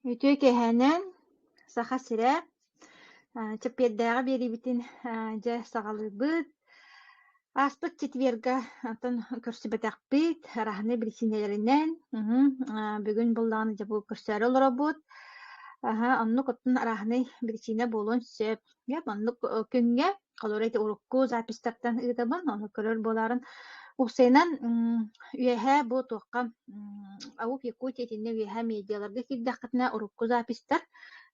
Үтүө киэһэнэн, Саха сирэ, чэппиэрдээҕи биэриибитин дьэ саҕалыыбыт. Ааспыт четверга оттон көрсүбэтэхпит, араһаны биричиинэлэринэн. Бүгүн буоллаҕына дьэ бу көрсөөрү олоробут. Аһа, оннук оттон арааһынай биричиинэ буолуон сөп. Дьэ, маннык күҥҥэ холобура ити урукку записьтартан ыытабын, ону көрөр буолаарын. Уопсайынан, үөһээ бу туохха АУП Якутия итиннэ үөһээ медиаларга киирдэххитинэ урукку записьтар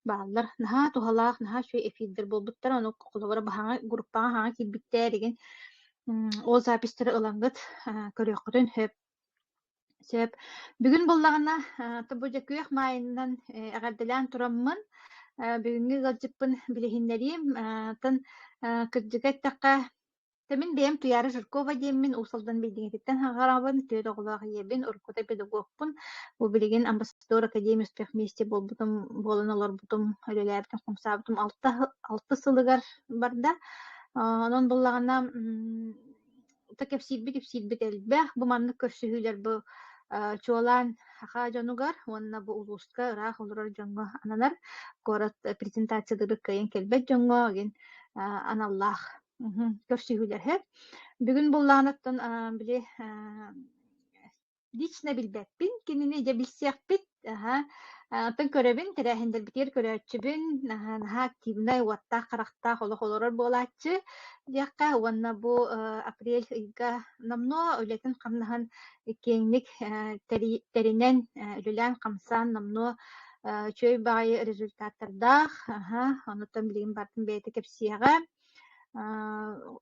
бааллар. Наһаа туһалаах, наһаа үчүгэй эфирдэр буолбуттар. Ону холобура баһаҥа группаҕа хаҥа киирбиттэр игин ол записьтары ылаҥҥыт көрүөххүтүн сөп. Сөп. Бүгүн буоллаҕына, тобу дьэ күөх маайынан эҕэрдэлээн тураммын, бүгүҥҥү ыалдьыппын билиһиннэриим. Оттон кырдьыга эттэххэ, тэ мин бэйэм Туйаара Жиркова диэммин Уус Алдан Бэйдиҥэтиттэн хаҥарабын, түөрт оҕолоох ийэбин, уруккута педагогпун. Бу билигин амбассадор Академия успех вместе буолбутум, буолан олорбутум, үлэлээбитим, хамсаабытым алта сылыгар барда. Онон буоллаҕына, та кэпсиирбит-ипсиирбит элбэх. Бу маннык көрсүһүүлэр бу чуолаан саха дьонугар уонна бу улууска ыраах олорор дьоҥҥо ананар. Куорат презентациялары кыайан кэлбэт дьоҥҥо игин аналлаах көрсүһүүлэр. Бүгүн буллаҕынаттан били Лично билбэппин, кинини дьэ билсиэхпит, аһа, оттон көрөбүн, тэрээһиннэрбитигэр көрөөччүбүн, наһаа наһаа активнай, уоттаах харахтаах олох олорор буолааччы диэххэ уонна бу апрель ыйга номнуо үлэтин-хамнаһын киэҥник тэринэн, үлэлээн-хамсаан номнуо үчүгэй баҕайы результаттардаах, аһа, онуттан билигин барытын бэйэтэ кэпсиэҕэ.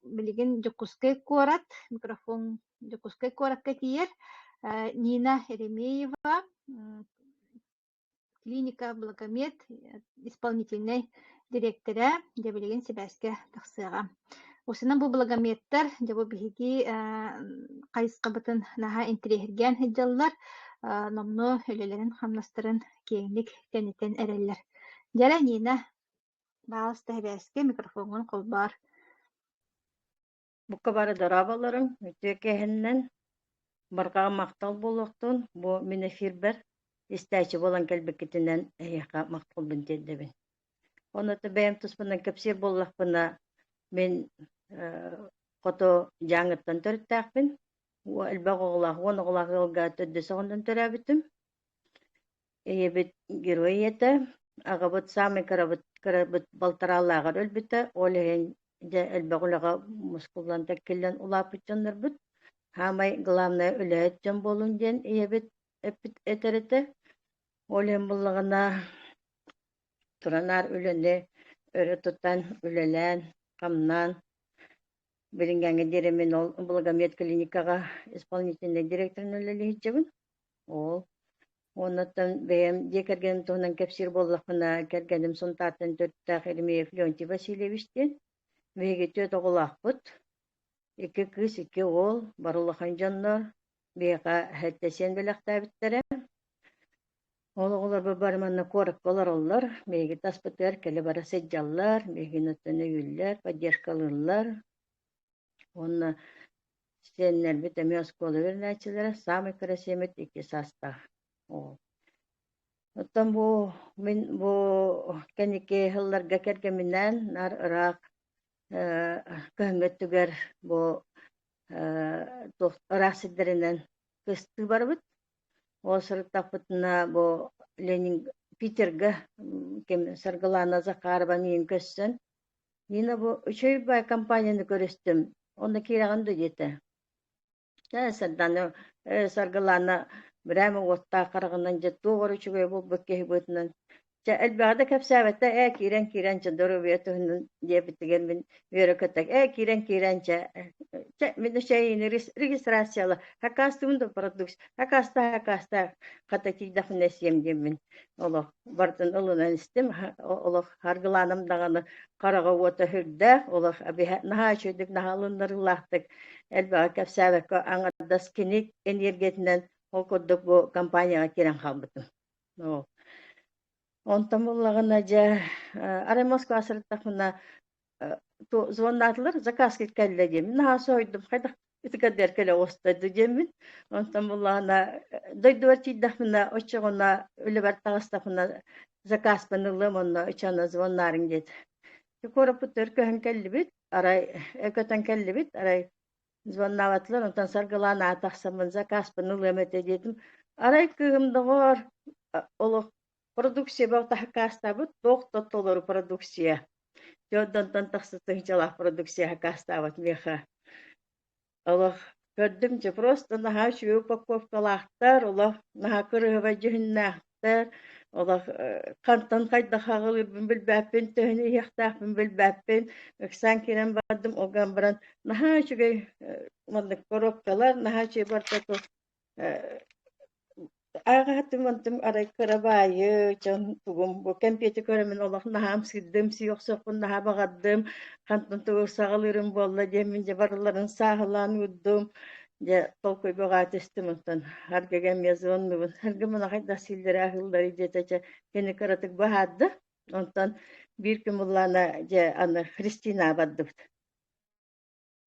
Билигин Дьокуускай куорат микрофон Дьокуускай куоракка тиийэр Нина Еремеева, клиника Благомед исполнительнай дириэктэрэ, дьэ билигин сибээскэ тахсыаҕа. Осынан бу благомедтар, дьэ бу биһиги хайысхабытын наһаа интэриэһиргээн сылдьаллар, номнуо үлэлэрин-хамнастарын киэҥник тэнитэн эрэллэр. Дьэ Нина, баалыста сибээскэ микрофоҥҥун холбоор. Бука бары дорооболоруҥ, үтүө киэһэннэн, барҕаҕа махтал буолуохтун, бу мин эфирбэр истээччи буолан кэлбиккитинэн эһиэхэ махталбын тиэрдэбин. Онно бэйэм туспунан кэпсиир буоллахпына, мин хоту Дьааҥыттан төрүттээхпин, элбэх оҕолоох, 10 оҕолоох ыалга төрдүс оҕонон төрөөбүтүм. Ийэбит герой ийэтэ, аҕабыт саамай кырабыт, кырабыт балтараалааҕар өлбүтэ, ол иһин дьэ элбэх үлэҕэ мускуллан тэккиллэн улааппыт дьоннорбут. Саамай главное үлэһит дьон буолун диэн ийэбит эппит этэр этэ. Ол иһин буллаҕына туранаар үлэни өрө тутан, үлэлээн, хамнаан билиҥҥээҥҥэ диэри мин ол Благомед клиникаҕа исполнительнай директорынан үлэлии сылдьабын. Ол уоннаттан бэйэм дьиэ кэргэним туһунан кэпсиир буоллахпына, кэргэним Сунтаартан төрүттээх Еремеев Леонтий Васильевич диэн. Биһиги түөрт оҕолоохпут. Икки кыыс, икки уол, бары улахан дьоннор. Биһиэхэ сэттэ сиэн бэлэхтээбиттэрэ. Ол оҕолорбут бары манна куоракка олороллор. Биһиги таспытыгар кэлэ-бара сылдьаллар, биһигини оттон өйүүллэр, поддержкалыыллар. Уонна сиэннэрбит эмиэ оскуола үөрэнээччилэрэ, саамай кыра сиэммит икки саастаах уол. Оттон бу мин бу кэнники сылларга кэргэмминээн наар ыраах кыһыҥҥы өттүгэр бу туох ыраах сирдэринэн кыстыы барбыт. Ол сырыттахпытына бу Ленин Питерга ким Саргылана Захарова миигин көрсөн Нина бу үчүгэй баай компанияны көрүстүм, онно киирэҕин дуо диэтэ. Ээ, Сардаана, ээ, Саргылаана бирээми уоттаах хараҕынан дьэ туох эрэ үчүгэй буолбут киһи быһыытынан чэ элбэҕи да кэпсээбэтэ ээ киирэн киирэн чэ доруобуйа туһунан диэбитигэр мин үөрэ-көтө ээ киирэн киирэн чэ чэ мин үчэйиини регистрацияла хакаастыбын да продукт хакаастаа хакаастаа хата тиийдэхпинэ сиэм диэммин олох барытын ылынан истим олох харгылааным даҕаны хараҕа уота сүрдээх олох наһаа үчүгэйдик наһаа ылыннарыылаахтык элбэҕи кэпсээбэккэ аҥардас кини эниэргиэтинэн ол курдук бу компанияҕа киирэн хаалбытым онтон буллаҕына дьэ арай Москва сырыттахпына звоннаатылар заказ кэллэ диэн наһаа соһуйдум хайдах. Ити кэлэ оҕустарды диэммин. Онтон буллаҕына дойдубар тиийдэхпинэ, оччоҕуна үлэбэр таҕыстахпына заказпын ылыам онно ычана звоннаарыҥ диэтэ. Куораппытыгар көһөн кэллибит, арай көтөн кэллибит, арай звоннаабатылар, онтон саргылаан аата тахсаммын заказпын ылыам этэ диэтим. Арай кыыһым доҕоор, олох продукция сакаастаабыт, туох да толору продукция. Дьонтон тахса тыһыынчалаах продукция сакаастаабат миэхэ. Олох көрдүм дьэ просто наһаа үчүгэй упаковкалаахтар, олох наһаа кырыһыбай дьүһүннээхтэр, олох хантан хайдах аҕылыырбын билбэппин, төһөнү иһиэхтээхпин билбэппин, ыксаан киирэн бардым, ол гынан баран наһаа үчүгэй маннык коробкалар, наһаа үчүгэй барыта Ааҕаһытым онтум арай кыра баайы дьон тугум бу кэмпиэти көрөммүн олох наһаа ымсыырдым, сии охсуохпун наһаа баҕардым, хантан тугу саҕалыырым буолла диэммин дьэ барыларын сааһылаан уурдум, дьэ толкуйга түстүм онтон аргыга эмиэ звоннубун, аргы муна хайдах сииллэрэ аһыылларый диэтэ дьэ кини кыратык быһаарда, онтон биир күн буллаана дьэ аны Христина бардыбыт.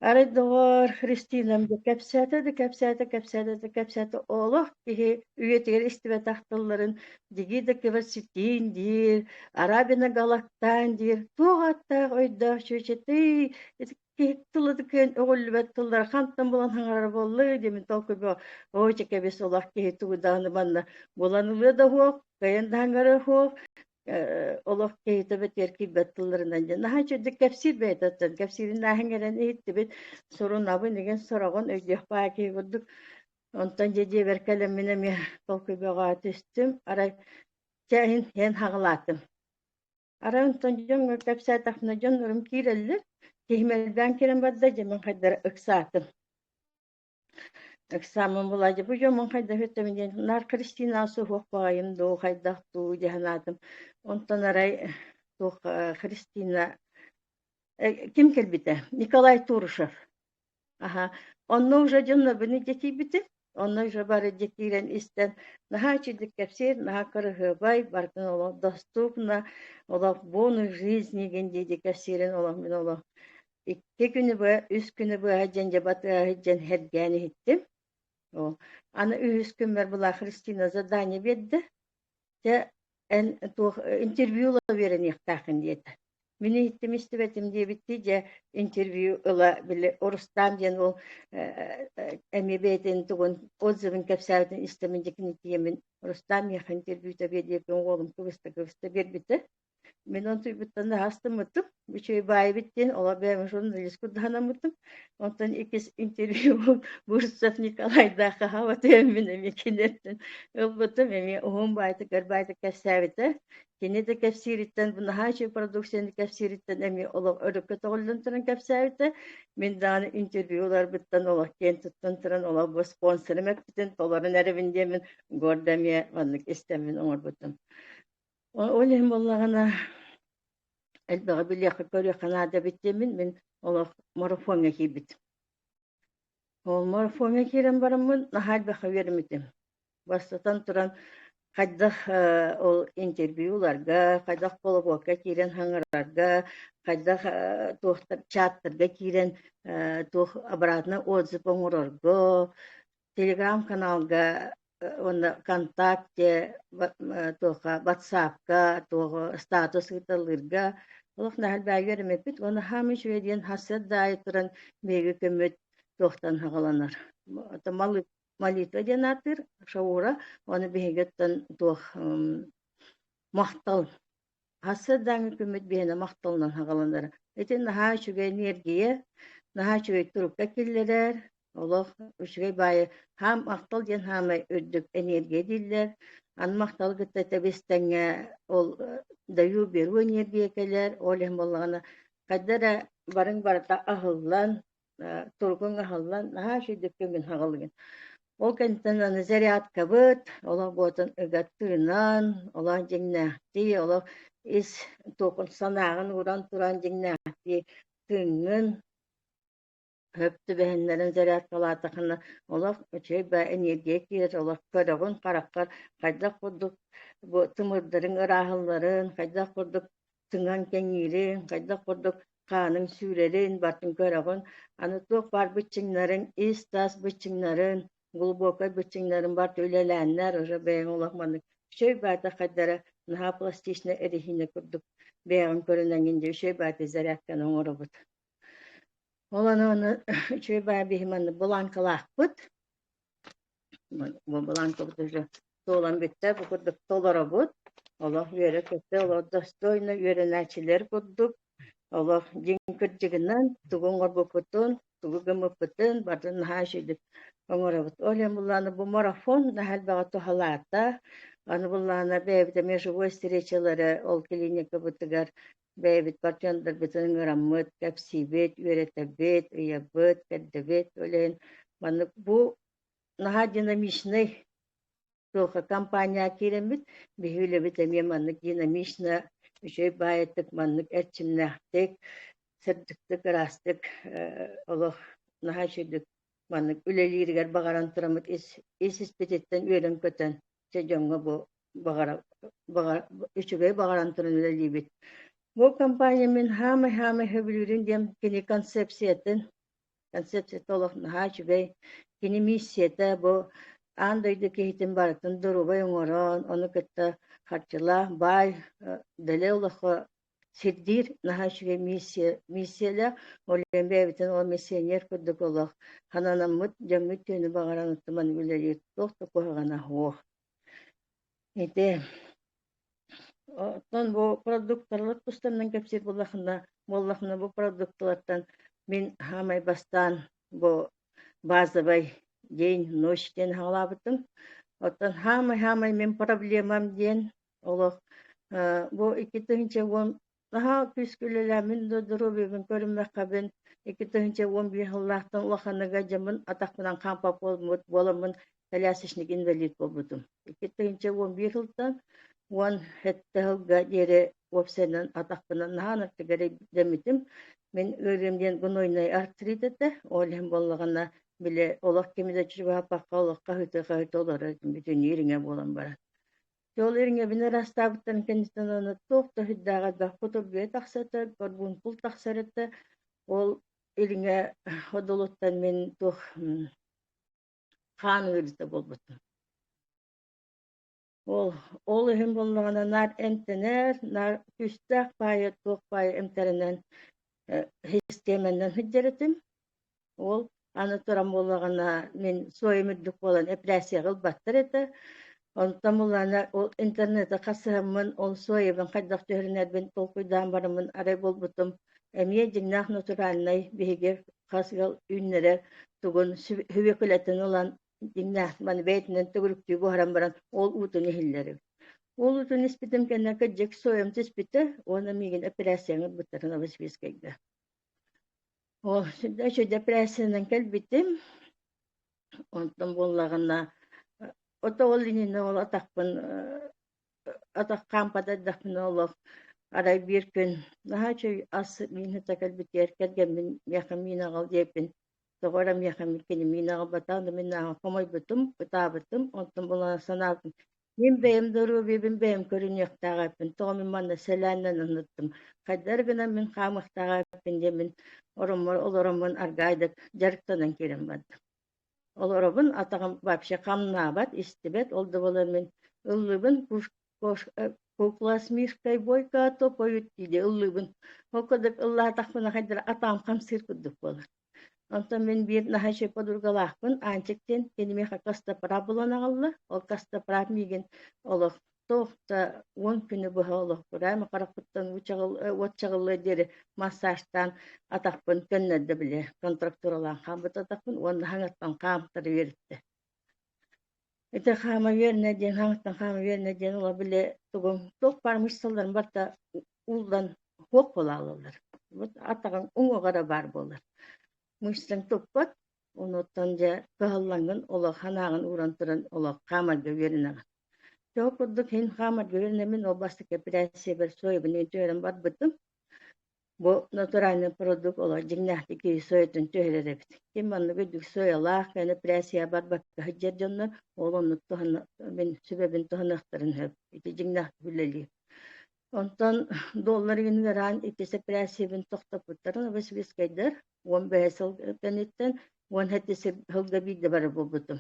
Арай доҕоор, Христинам дьэ кэпсээтэ да кэпсээтэ, кэпсээтэ да кэпсээтэ, олох киһи үйэтигэр истибэтэх тылларын дигии да кэбэрситиин диир, арабина галактаан диир, туох ааттаах өйдөөх чүөчэтий, ити киһи тыла да кыайан өҕүллүбэт тыллара хантан булан хаҥарар буоллай диэмин толкуйга оо чэ кэбис олох киһи тугу даҕаны манна булан ылыа да суох, кыайан да хаҥарыа суох, олох киһитэ бэтиэр киирбэт тылларынан дьэ наһаа үчүгэйдик кэпсиир бэйэтэ оттон кэпсиирин ааһан кэлэн иһиттибит сурунабын игин сороҕун өйдүөх баа киһи курдук онтон дьэ дьиэбэр кэлэммин эмиэ толкуйга түстүм арай чэ иһин иһэн хаҕылаатым арай онтон дьоҥҥо кэпсээтэхпинэ дьоннорум киирэллэр киһим элбээн киирэн барда дьэ мин хайдара ыксаатым. Экзамен буолааччы бу дьоммун хайдах үттэбин диэн наар Христина суһуох баҕайым дуу хайдах дуу дии санаатым. Онтон арай туох Христина ким кэлбитэ? Николай Турышев. Аха. Онно уже дьоннорбун илдьэ тиийбитим. Онно уже бары илдьэ киирэн истэн наһаа үчүгдүк кэпсиир, наһаа кырыһыабай, барытын олох доступно, олох бонус жизни диэн дии кэпсиирин олох мин олох Икки күнү быһа, үс күнү быһа дьэн дьэ батыһа дьэн сэргээн иһиттим. Оо, аны үһүс күммэр была Христина задание биэрдэ. Дьэ, эн туох интервью ыла үөрэниэхтээххин диэтэ. Мин иһиттим истибэтим диэбиттии дьэ интервью ыла били Рустам диэн уол эмиэ бэйэтин тугун отзывын кэпсээбитин истэмин дьэ кини тиийэммин Рустам миэхэ интервьюта биэр диэбиппин уолум кыбыста-кыбыста биэрбитэ. Мин онтуйбуттан аһастыммытым. Үчүгэй баайбыт диэн олор бэйэм журналист курдаһанаммытым. Онтон иккис интервью Бурцев Николайдаахха хабатыам мин эмиэ киниттэн ылбытым. Эмиэ уһун баайтык, өр баайтык кэпсээбитэ. Кини да кэпсиириттэн, бу наһаа үчүгэй продукцияны кэпсиириттэн эмиэ олох өрүккэ тоҕуллан туран кэпсээбитэ. Мин даҕаны интервью ыларбыттан олох киэн туттан туран олох бу спонсорым эппитин толорон эрэбин диэммин гордо эмиэ маннык истэммин оҥорбутум. Ол иһин буоллаҕына элбэҕи билиэххэ, көрүөххэ наада эбит диэммин мин олох марафоҥҥа киирбитим. Ол марафоҥҥа киирэн бараммын наһаа элбэххэ үөрэммитим. Бастатан туран хайдах ол интервью ыларга, хайдах колобуокка киирэн хаҥырарга, хайдах туохтар чаттарга киирэн туох обратно отзыв оҥорорго, телеграм-каналга уонна ВКонтакте, туохха ватсапка, туох статус ыыталлыырга олох наһаа элбэҕи үөрэммиппит уонна хаамыы үчүгэй диэн сарсыарда аайы туран биһиги көммүт туохтан саҕаланар. Молитва диэн ааттыыр шаура, ону биһиги оттон туох махтал Сарсыардааҥҥы күммүт биһиэнэ махталынан саҕаланара. Ити наһаа үчүгэй эниэргийэ, наһаа үчүгэй турукка киллэрэр, олох үчүгэй баайы хаам махтал диэн хаамай үрдүк эниэргийэ дииллэр. Аны махталы кытта тэбис-тэҥҥэ ол даю беру эниэргийэ кэлэр, ол иһин буоллаҕына хайда эрэ барыҥ барыта аһыллан, туругуҥ аһыллан наһаа үчүгэйдик көҥүл хаҕылыгын. Ол кэнниттэн аны зарядкабыт, олох буотун ыга тыынан, олох дьиҥнээхтии, олох ис туохун санааҕын ууран туран дьиҥнээхтии тыыҥҥын хөп түбэһиннэрэн зарядкалаатаххына олох үчүгэй баа эниэргийэ киирэр, олох көрөҕүн хараххар хайдах курдук бу тымырдарыҥ ырааһылларын, хайдах курдук тыҥаҥ кэҥиирин, хайдах курдук. Хааныҥ сүүрэрин барытын көрөҕүн. Аны туох баар быччыҥнарыҥ, ис-тас быччыҥнарын, глубокай быччыҥнарын барыта үлэлээннэр уже бэйэҥ олох маннык үчүгэй баата хайдара наһаа пластичнай эрэһиинэ курдук бэйэҕин көрүнэҥҥин дьэ үчүгэй баата зарядканы оҥоробут. Ол аны аны үчүгэй баа биһи маннык былааҥкалаахпыт. Бу былааҥкабыт уже туолан бүттэ. Бу курдук толоробут. Олох үөрэ-көтө, олох достойно үөрэнээччилэр курдук олох дьиҥ кырдьыгынан тугу оҥорбуппутун, тугу гыммыппытын барытын наһаа үчүгэйдик оҥоробут. Ол иһин былаана бу марафон наһаа элбэҕи туһалаата. Аны былаана бэйэбит эмиэ живой встречалары ол клиникабытыгар бэйэбит партнердарбытын ыҥыраммыт, кэпсиибит, үөрэтэбит, ыйабыт, кэрдэбит. Ол иһин маннык бу наһаа динамичнай туохха компания киирэммит, биһи үлэбит эмиэ маннык динамично, үчүгэй баайытык, маннык эрчимнээхтик, сырдыктык, ыраастык олох наһаа үчүгэйдик маннык үлэлииригэр баҕаран тураммыт ис ис испититтэн үөрэн-көтөн дьэ дьоҥҥо бу баҕара баҕа үчүгэй баҕаран туран үлэлиибит. Бу компания мин хаамай-хаамай сөбүлүүрүн диэн кини концепциятын концепцията олох наһаа үчүгэй. Кини миссията бу аан дойду киһитин барытын доруобай оҥорон, ону кытта харчылаах, баай, дэлэй олоххо сирдиир наһаа үчүгэй миссия миссиялээх. Ол иһин бэйэбитин ол миссионер курдук олох хананаммыт дьоммут түүнү баҕаран оттуман үлэлиир туох да куһаҕана суох. Ити Оттон бу продукталар тустарынан кэпсиир буоллахына, буоллахына бу продукталартан мин саамай бастаан бу базовай день, ночь диэн саҕалаабытым. Оттон саамай-саамай мин проблемам диэн олох бу 2010 наһаа күүскэ үлэлээммин да доруобуйабын көрүммэххэбин 2011 сыллаахтан улаханыга дьоммун атахпынан хаампат буолбут буоламмын колясочник инвалид буолбутум. 2011 сылтан 17 сылга диэри уопсайынан атахпынан наһаа ынырыктык эрэйдэммитим. Мин ыарыым диэн гнойнай артрит этэ. Ол иһин буоллаҕына били олох кими да чугаһаппакка олох хаһыытыы-хаһыытыы олорор этим бүтүннүү ириҥэ буолан баран. Ол ириҥэбин ыраастаабыттарын кэнниттэн аны туох да сүрдээх элбэх кутургуйа тахсар этэ, горбункул тахсар этэ. Ол ириҥэ одулуттан мин туох хаан ыарыыта буолбутум. Ол ол иһин буоллаҕына наар эмтэнэр, наар күүстээх баайы туох баайы эмтэринэн систиэмэннэн сылдьар этим. Ол аны туран буоллаҕына мин суойум үрдүк буолан эпэрээссийэҕэ ылбаттар этэ. Онтон буллаҕына ол интернети хасыһаммын, ол суойабын хайдах түһэринэрбин толкуйдаан бараммын арай булбутум эмиэ дьиҥнээх натуральнай биһиги хас ыал үүннэрэр тугун сүбүөкүлэтин ылан дьиҥнээх маны бэйэтинэн төгүрүктүү буһаран баран ол уутун иһиллэр эбит. Ол уутун испитим кэннэ кырдьык суойам түспүтэ уонна миигин эпэрээссийэҥ ылбыттара Новосибирскайга. Ол сүрдээх депрессиянан кэлбитим. Онтон буоллаҕына ото ол иннинэ ол атахпын атах хаампат эрдэхпинэ олох арай биир күн наһаа үчүгэй ас миин сыта кэлбитигэр кэргэммин миэхэ миин аҕал диэбиппин тоҕо эрэ миэхэ кини миин аҕалбатах да мин наһаа хомойбутум, ытаабытым. Онтон буолан санаабытым мин бэйэм доруобуйабын бэйэм көрүнүөхтээх эбиппин, тоҕо мин манна сэлээннэн ыһыттым, хайдах эрэ гынан мин хаамыахтаах эбиппин диэммин ороммор олороммун аргаайдык дьарыктанан киирэн бардым. Олоробун, атаҕым вообще хамнаабат, истибэт, ол да буоллар мин ыллыыбын кукла с мишкой бойко топают дии ыллыыбын. Ол курдук ыллаатахпына хайдах атаҕым хамсыыр курдук буолар. Онтон мин биир наһаа үчүгэй подругалаахпын, Аанчык диэн, кини миэхэ костоправ булан аҕалла. Ол костоправ миигин олох туох да 10 күнү быһа олох прямо харахпыттан уот чаҕыллыа диэри массажтаан атахпын көннөрдө били контрактуралаан хааммыт атахпын уонна хаҥаттан хаамтара үөрэттэ. Ити хаама үөрэнэ диэн хаҥаттан хаама үөрэнэ диэн ола били тугум туох баар мышцаларым барыта ууллан суох буолаалалар. Вот атаҕыҥ уҥуоҕа эрэ баар буолар. Мышцаҥ туппат, онуттан дьэ кыһаллаҥҥын олох санааҕын ууран туран олох хаамарга үөрэнэҕин. Ол курдук иһин хаамарга үөрэнэммин ол бастакы эпэрээссийэбэр суойабын түһэрэн барбытым. Бу натуральный продукт олох дьиҥнээхтик киһи соятын түһэрэр эбит. Ким маннык үрдүк соялаах кэнэ эпэрээссийэ барбакка сылдьар дьоннор ол оннук туһана мин сүбэбин туһаныахтарын сөп. Ити дьиҥнээхтик үлэлиир. Онтон доллар ыараан иккис эпэрээссийэбин тохтоппуттарын Новосибирскайдар 15 сыл кэнниттэн 17 сылга биирдэ барар буолбутум.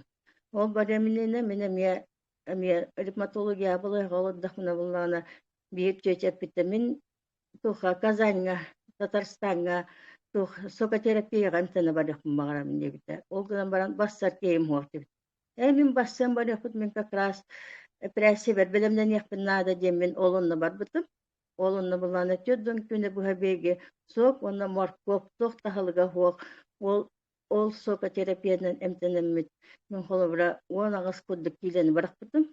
Ол барыам иннинэ мин эмиэ эмиэ ревматология балыыһаҕа олордохпуна буоллаҕына биир чүөчэ эппитэ мин туох Казаньҥа, Татарстаҥҥа туох сокотерапияҕа эмтэнэ барыахпын баҕарабын диэбитэ. Ол гынан баран барсар киһим суох диэбит. Ээ мин барсыам барыахпыт мин как раз эпэрээссийэбэр бэлэмнэниэхпин наада диэммин ол онно барбытым. Ол онно былаана 40 күнү быһа биһиги суох уонна моркуоп туох да аһылыга суох. Ол ол сокотерапиянан эмтэнэммит мин холобура 18 курдук киилэни бырахпытым.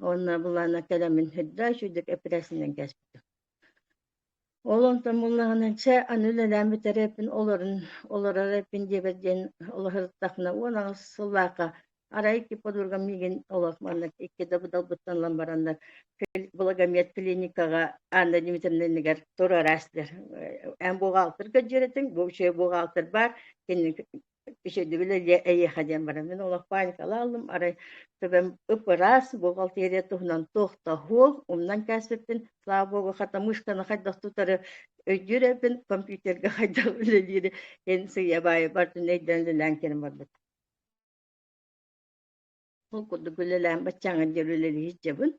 Уонна былаана кэлэммин үрдээх үчүгэйдик эпэрээссийэнэн кээспитим. Ол онтон буллаҕына чэ аны үлэлээн бүтэриэппин олорун олорор эппин диэбэт диэн олоһуттахпына 18 сыллаахха арай икки подругам миигин олох маннык икки да будалбыттан ылан бараннар Благомед клиникаҕа Анна Дмитриевна иннигэр туруораастар эн буҕаалтырга дьиэрэтиҥ бу үчүгэй буҕаалтыр баар кинини үчүгэйдик эйиэхэ диэн баран мин олох паникалаалым арай төбөм ып-ыраас бухгалтерия туһунан туох да суох умнан кээспиппин слава богу хата мышканы хайдах тутары өйдүүр эбиппин компьютерга хайдах үлэлиири эн сыыйа баайы бартын өйдөөн үлэлээн кэлэн барбыт. Ол курдук үлэлээн баччааҥҥа диэри үлэлии сылдьабын.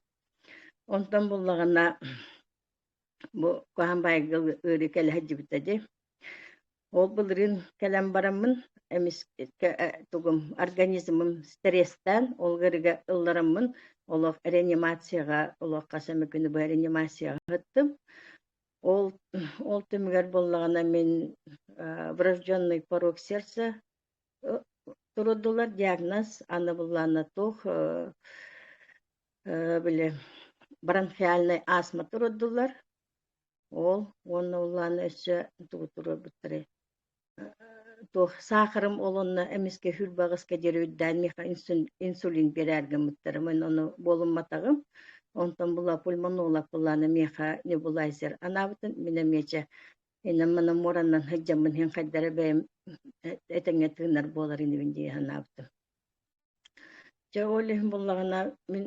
Онтон буллаҕына бу Куһаҕан баайга ыарыы кэлэ сылдьыбыта дии. Ол былырыын кэлэн бараммын эмискэ тугум организмым стресстээн ол ыарыыга ыллараммын олох реанимацияҕа олох хас эмэ күнү быһа реанимацияҕа сыттым. Ол ол түмүгэр буоллаҕына мин врожденный порок сердца Турудулар диагноз аны буллаана туох били бронхиальнай астма турудулар. Ол уонна улаана өссө тугу туруорбуттарай туох саахарым ол онно эмискэ хүрбаҕыска диэри үрдээн миэхэ инсулин биэрээр гыммыттара мин ону буолумматаҕым. Онтон була пульмонолог буллаана миэхэ небулайзер анаабытын мин эмиэ чэ Инньэ маны муоранан сылдьаммын иһин хайдара бэйэм этэҥҥэ тыынар буолар инибин дии санаабытым. Дьэ ол иһин буллаҕына мин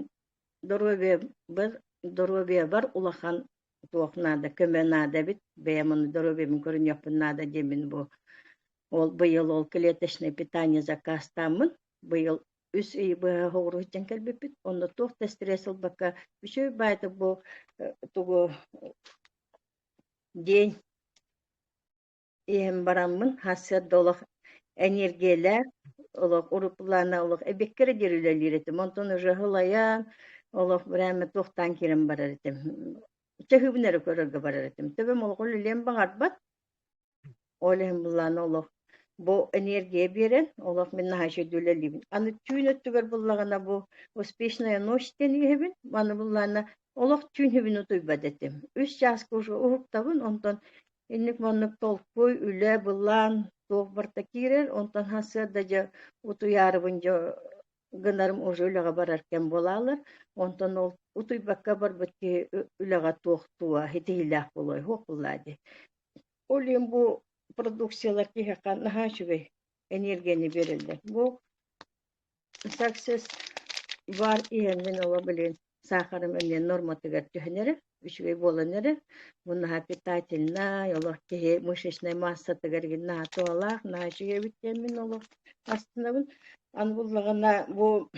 доруобуйабар доруобуйабар улахан туох наада, көмө наада эбит. Бэйэм ону доруобуйабын көрүнүөхпүн наада диэммин бу ол быйыл ол клеточное питание заказтааммын быйыл үс ый быһа соҕуруу сылдьан кэлбиппит. Онно туох да стресс ылбакка үчүгэй баайдык бу тугу День иһэн бараммын сарсыарда олох эниэргийэлээх, олох уруккулаана олох эбиэккэ эрэ диэри үлэлиир этим. Онтон уже сылайан, олох прямо туохтаан киирэн барар этим. Чаһыыбын эрэ көрөргө барар этим. Төбөм олох үлэлиэн баҕарбат. Ол иһин былаана олох бу энергия биэрэн, олох мин наһаа үчүгэйдик үлэлиибин. Аны түүн өттүгэр буллаҕына бу успешная ночь диэн иһэбин. Аны буллаҕына олох түүн үбүн утуйбат этим. Үс чааска уже уһуктабын, онтон инник-маннык толкуй, үлэ, былаан туох барыта киирэр. Онтон сарсыарда дьэ утуйаарыбын дьэ гынарым уже үлэҕэ барар кэм буолаалар. Онтон ол утуйбакка барбыт киһи үлэҕэ туох туа ситиһиилээх буолуой, суох буоллаа дии. Ол иһин бу продукциялар киһиэхэ наһаа үчүгэй энергияны биэрэллэр. Бу Success бар иһэн мин ола билин саахарым эмиэ норматыгар түһэн эрэр, үчүгэй буолан эрэр. Бу наһаа питательнай, олох киһи мышечнай массатыгар наһаа туһалаах, наһаа үчүгэй эбит диэн мин олох астынабын. Аны буллаҕына бу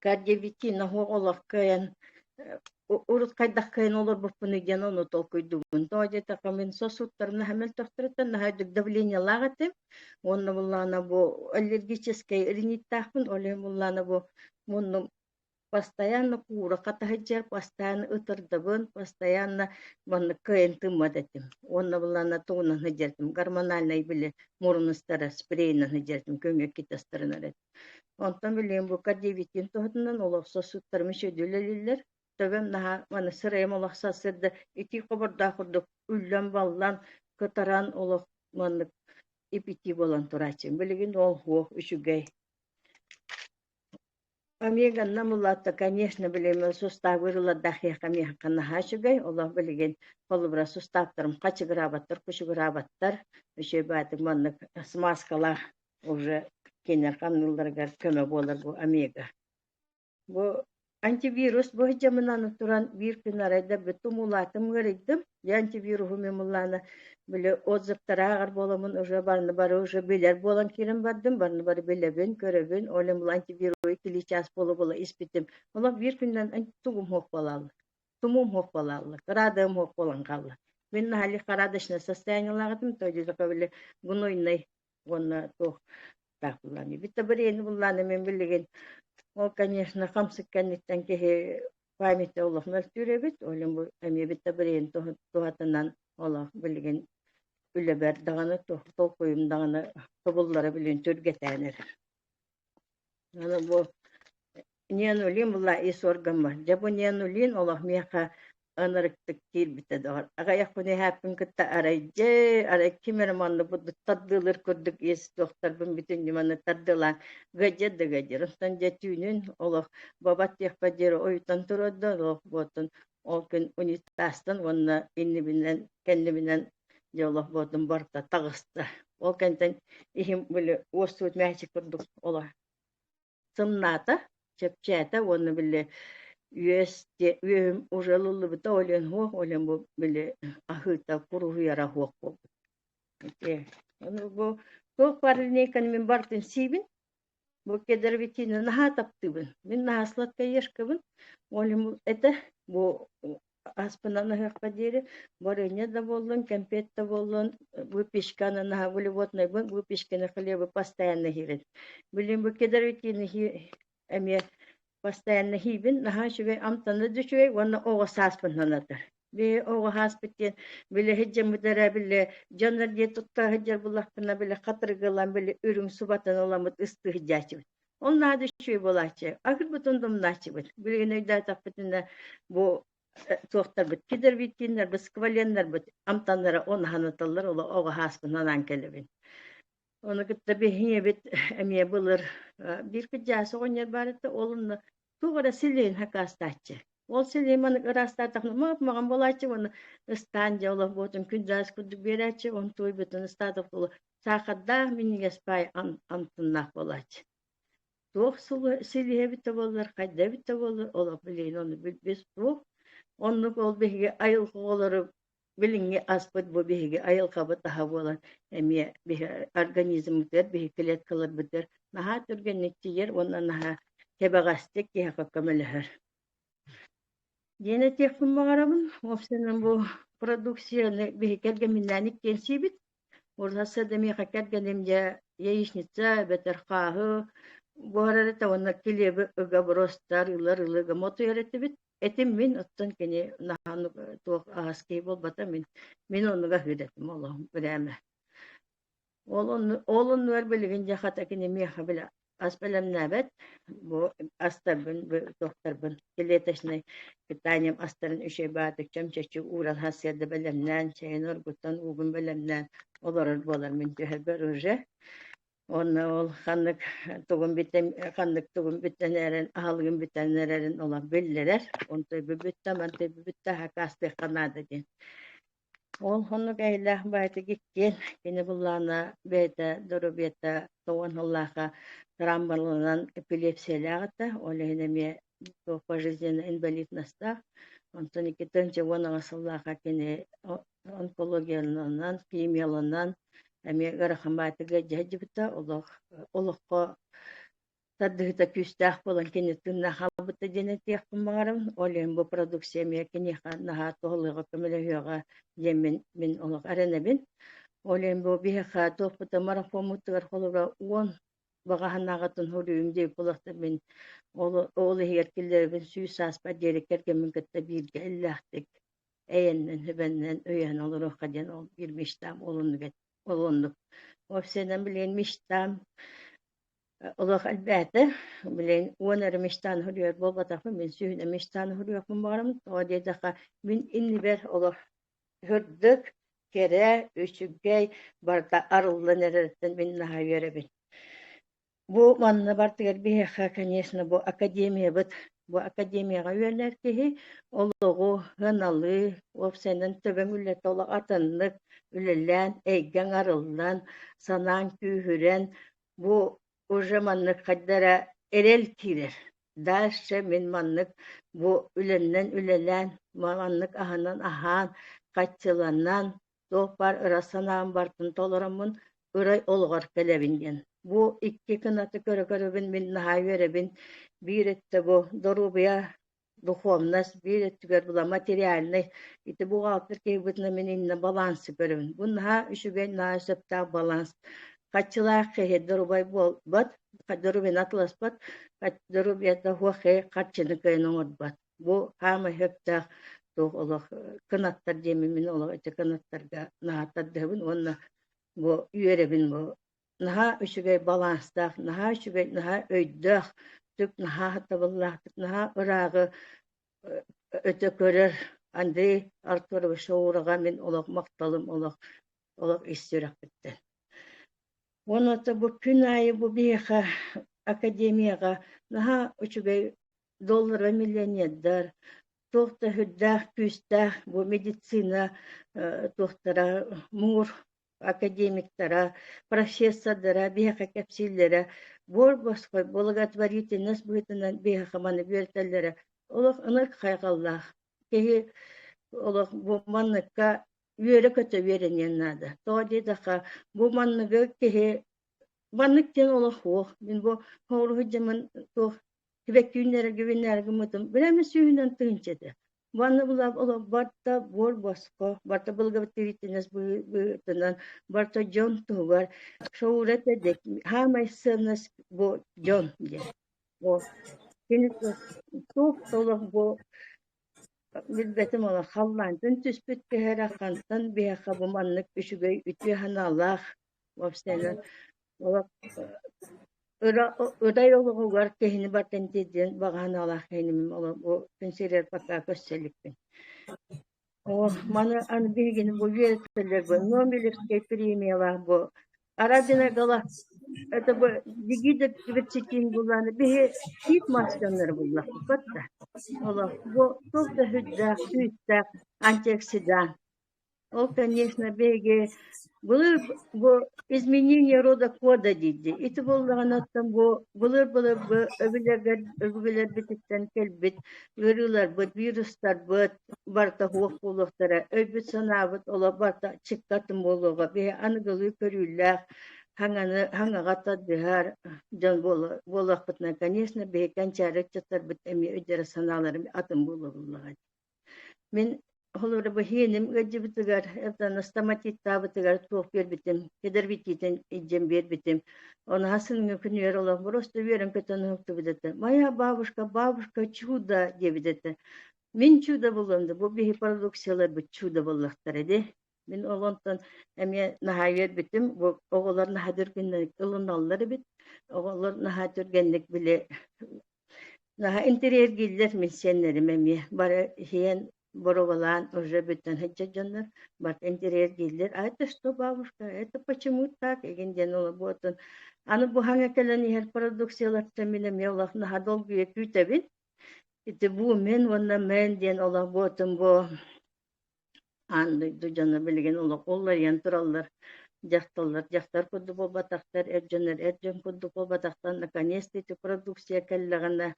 Кардиовитин оһох олох кыайан урут хайдах кыайан олорбуппунуй диэн ону толкуйдуубун. Тоҕо диэтэххэ мин сосудтарым наһаа мөлтөхтөрүттэн наһаа үрдүк давлениелаах этим. Уонна буллаҕына бу аллергическай риниттаахпын, ол иһин буллаҕына бу муннум постоянно куура хатаһыдьар, постоянно ытырдабын, постоянно маннык кыайан тыыммат этим. Уонна буллаҕына тугунан сылдьар этим, гормональнай били мурун ыстара спрейынан сылдьар этим, көҥүө китастарынан этим. Онтон билигин бу кардиовитин туһатынан олохсо сууттарым үчүгэйдик үлэлииллэр. Төбөм наһаа маны сырайым олох сарсыарда итии хобордоох курдук үллэн-баллан, кытаран олох маннык ип-итии буолан турааччым. Билигин ол суох үчүгэй. Омеганна мулаатта, конечно, билигин сустаабы ырылардаах киһиэхэ миэхэ наһаа үчүгэй. Олох билигин холобура сустааптарым хачыгыраабаттар, кучугураабаттар. Үчүгэй баатык маннык смазкалаах уже кинилэр хамныылларыгар көмө буолар бу омега. Бу Антивирус бу сылдьаммын аны туран биир күн арайда бүттүм улаатым ыарыйдым. Дьэ антивируһу мин муллаана били отзывтара ааҕар буоламмын уже барыны бары уже билэр буолан киирэн бардым. Барыны бары билэбин, көрөбүн. Ол иһин антивируһу иккилии чаас буола-буола испитим. Олох биир күнүнэн тугум суох буолаалла. Тумуум суох буолаалла. Кыраадыам суох буолан хаалла. Мин наһаа лихорадочное состояниелаах этим, то били гнойный уонна туох таах буллааны. Бүттэ бырыаны буллааны мин билигин ол, конечно, хамсык кэнниттэн киһи памяти олох мөлтүүр эбит. Ол бу эмиэ бүттэ бырыаны туһатынан олох билигин үлэбэр даҕаны толкуйум даҕаны тобуллара билин түргэтээн эрэр. Аны бу Ненулин была ис органмар. Дьэ бу Ненулин олох миэхэ ынырыктык киирбитэ доҕор. Аҕыйах күн иһээппин кытта арай дьэ, арай ким эрэ манна бу тардыылыр курдук ис туохтарбын бүтүн ньыманы тардылаан ыадьар да ыадьар. Онтон дьэ түүнүн олох бабат диэхпэр диэри ойутан турарда олох буотун ол күн унитазтан уонна иннибинэн кэннибинэн дьэ олох буотун барыта таҕыста. Ол кэнтэн иһим били уостубут мээчик курдук олох сымнаата, чэпчээтэ уонна били үөс үөһүм уже ылыллыбыта олен хуох олен бу били аһыыта куруһуйара хуох буолбут. Ону бу туох баар линейканы мин бартын сиибин. Бу кедровитины наһаа таптыыбын. Мин наһаа сладкоежкабын. Ол это бу аспынан аһыахха диэри варенье да буоллун, кэмпиэт да буоллун, выпечканы наһаа углеводнайбын, выпечканы хлебы постоянно иһирин. Билин бу кедровитины эмиэ постоянно иһиибин, наһаа үчүгэй амтана да үчүгэй уонна оҕо сааспын санатар. Биһи оҕо сааспыт диэн били сылдьаммыт эрэ били дьоннор диэ тутта сылдьар буллахпына били хатырыгылан били үрүҥ субатын ыламмыт ыстыы сылдьааччыбыт. Ол наада үчүгэй буолааччы. Аһыырбытын домнааччыбыт. Билигин өйдөөтөхпүтүнэ бу туохтарбыт кидервитиннэрбит, скваленнарбыт амтаннара онаһанаталлар ол оҕо сааспын анаан кэлэбин. Ону кытта биһиэбит эмиэ былыр биир кырдьаҕас оҕонньор баар этэ, ол онно туох эрэ силиһин хакаастааччы. Ол силиһин маннык ыраастаатахына маҕан буолааччы уонна ыстаан дьэ олох буотун күн-дьаас курдук биэрээччи, он туойбутун ыстаатах буолу саахардаах минньигэс паай амтаннаах буолааччы. Туох силиһэ эбитэ буоллар, хайда эбитэ буоллар, олох билигин ону билбит суох. Оннук ол биһиги айылҕа оҕолору билиҥҥи аспыт бу биһиги айылҕабыт аһа буолан эмиэ биһи организммытыгар, биһи клеткаларбытыгар наһаа түргэнник тиийэр уонна наһаа кэбэҕэстик киһиэхэ көмөлөһөр. Диэн этиэхпин баҕарабын. Уопсайынан бу продукцияны биһи кэргэмминээн иккиэн сиибит. Урсасы миэхэ кэргэним дьэ яичница эбэтэр хааһы буһарар этэ уонна килиэби ыга бростар ылар ылыга мотуйар этибит. Этим мин оттон кини наһаа туох аһас киһи буолбата мин мин оннуга аһыыр этим олоһум бирээмэ. Ол онну ол оннугар билигин дьэ хата кини миэхэ бile ас бэлэмнээбэт бу астарбын бу туохтарбын клеточнай питанием астарын үчүгэй баатык чөмчөччү ууран сарсыарда бэлэмнээн чэйин оргутан уугун бэлэмнээн олорор буолар мин түһэрбэр уже уонна ол ханнык тугун бүтэн ханнык тугун бүтэн эрэн аһылыгын бүтэн эрэрин олох биллэрэр онтой бу бүттэ мантай бу бүттэ хакаастыахха наада диэн Ол оннук эһилээх баайытык иккиэн кини былаана бэйэтэ доруобуйата тоҕон сыллаахха травмаланан эпилепсиялээх этэ, ол иһин эмиэ туох пожизненнай инвалидностаах. Онтон 2018 сыллаахха кини онкологияланан, химияланан эмиэ ыарахан баайытык ыалдьа сылдьыбыта. Олох олоххо тардыһыыта күүстээх буолан кини тыыннаах хаалбыта диэн этиэхпин баҕарабын. Ол иһин бу продукция эмиэ киниэхэ наһаа туһалыаҕа, көмөлөһүөҕэ диэммин мин олох эрэнэбин. Ол иһин бу биһиэхэ туохпута марафоммутугар холобура 10 баҕа санааҕытын суруйуҥ диэбит буолуохтар мин ол, ол иһигэр киллэрэбин 100 сааспар диэри кэргэммин кытта бииргэ иллээхтик эйэннэн, сүбэннэн өйөһөн олоруохха диэн ол биир мечтам ол оннук ол оннук. Вообще билигин мечтам Олох элбээтэ. Билигин 10 эрэ мечтаны суруйар буолбатахпын, мин сүүһүнэн мечтаны суруйуохпун баҕарабын. Тоҕо диэтэххэ, мин иннибэр олох сырдык, кэрэ, үчүгэй барыта арыллан эрэриттэн мин наһаа үөрэбин. Бу манна бартыгар биһиэхэ, конечно, бу академиябыт, бу академияҕа үөрэнэр киһи олоҕу сыаналыы, уопсайынан төбөҥ үлэтэ олох атыннык үлэлээн, эйгэҥ арыллан, санааҥ күүһүрэн, бу уже маннык хайда эрэ эрэл киирэр. Дальше мин маннык бу үлэннэн үлэлээн, маннык аһынан аһаан, хаччыланан, туох баар ыра санаам барытын толороммун ырай олоҕор кэлэбин диэн. Бу икки кынаты көрө-көрөбүн мин наһаа үөрэбин. Биир өттө бу доруобуйа духовность, биир өттүгэр була материальнай. Ити бухгалтер киһи быһыытынан мин иннэ балансы көрөбүн. Бу наһаа үчүгэй, наһаа сөптөөх баланс. Хаччылаах киһи доруобай буолбат, доруобуйаны атыласпат, доруобуйата суох киһи харчыны кыайан оҥорбот. Бу хаамай сөптөөх туох олох кынаттар диэммин мин олох ити кынаттарга наһаа тардыһабын уонна бу үөрэбин бу наһаа үчүгэй баланстаах, наһаа үчүгэй, наһаа өйдөөх, түк наһаа сатабыллаахтык, наһаа ырааҕы өтө көрөр Андрей Артурович Шоураҕа мин олох махталым олох олох ис сүрэхпиттэн. Уонна бу күн аайы бу биһиэхэ академияҕа наһаа үчүгэй доллара миллионердар, туох да сүрдээх күүстээх бу медицина туохтара муҥур академиктара, профессордара биһиэхэ кэпсииллэрэ, буор босхо благотворительность быһыытынан биһиэхэ маны үөрэтэллэрэ олох ынырык хайҕаллаах. Киһи олох бу манныкка үөрэ-көтө үөрэниэн наада. Тоҕо диэтэххэ, бу манныгы киһи маннык диэн олох суох. Мин бу хоҥоруһу дьымын туох түбэктүүннэргэ үүннэрэ гыммытым бэлэми сүүһүнэн тыһыынча этэ. Манна булаап олох барта буор босхо, барта благотворительность быһыытынан, барта дьон туһугар шоура этэ хаамай сыаннас бу дьон диэн. Бу кини туох олох бу билбэтим олох халлаантан түспүт киһи эрэ хантан биһиэхэ бу маннык үчүгэй үтүө санаалаах уопсайынан олох Ыдай олоҕугар киһини бартан тиэрдиэн баҕа санаалаах киһиним бу күн сиригэр пока көрсө иликпин. О, маны аны биһигини бу үөрэтэллэр бу Нобелевскай премиялаах бу Арабина гала это бу Дигида Тверчетин буллааны биһи тиит мастаннары буллахпыт да. Олох бу туох да сүрдээх күүстээх антиоксидант. Ол, конечно, биһиги былыр бу изменение рода кода диирди. Ити буоллаҕына оттон бу былыр-былыр бу өбүгэлэр өбүгэлэрбититтэн кэлбит ыарыыларбыт, вирустарбыт барыта суох буолуохтара. Өйбүт-санаабыт олох барыта чыккатын буолуоҕа. Биһи аныгылыы көрүүлээх, хаҥаны хаҥаҕа тардыһар дьон буолуохпутуна, конечно, биһи кэнчээри ыччаттарбыт эмиэ өйдөрө-санаалара атын буолуо Мин холобура бу иһиэним ыалдьыбытыгар, эбэтэр стоматиттаабытыгар туох биэрбитим, кедербитиитин илдьэн биэрбитим. Ону сылгы күнүгэр олох просто үөрэн-көтөн уһуктубут этэ. Моя бабушка, бабушка чудо диэбит этэ. Мин чудо буолуом да, бу биһи продукцияларбыт чудо буоллахтара дии. Мин ол онтон эмиэ наһаа үөрбүтүм. Бу оҕолор наһаа түргэнник ылыналлар эбит. Оҕолор наһаа түргэнник били наһаа интэриэһиргииллэр мин сиэннэрим эмиэ. Бары иһийэн боруобалаан уже бүтэн сылдьар дьоннор барыта интэриэһиргииллэр. А это что, бабушка, это почему так? Игин диэн олобуотун. Аны бу хаҥа кэлэн иһэр продукциялартан мин эмиэ олох наһаа долгуйа күүтэбин. Ити бу мин уонна мэн диэн олобуотун бу Аан дойду дьоно билигин олох уларыйан тураллар. Дьахталлар дьахтар курдук буолбатахтар, эр дьоннор эр дьон курдук буолбатахтар. Наконец-то ити продукция кэллэҕинэ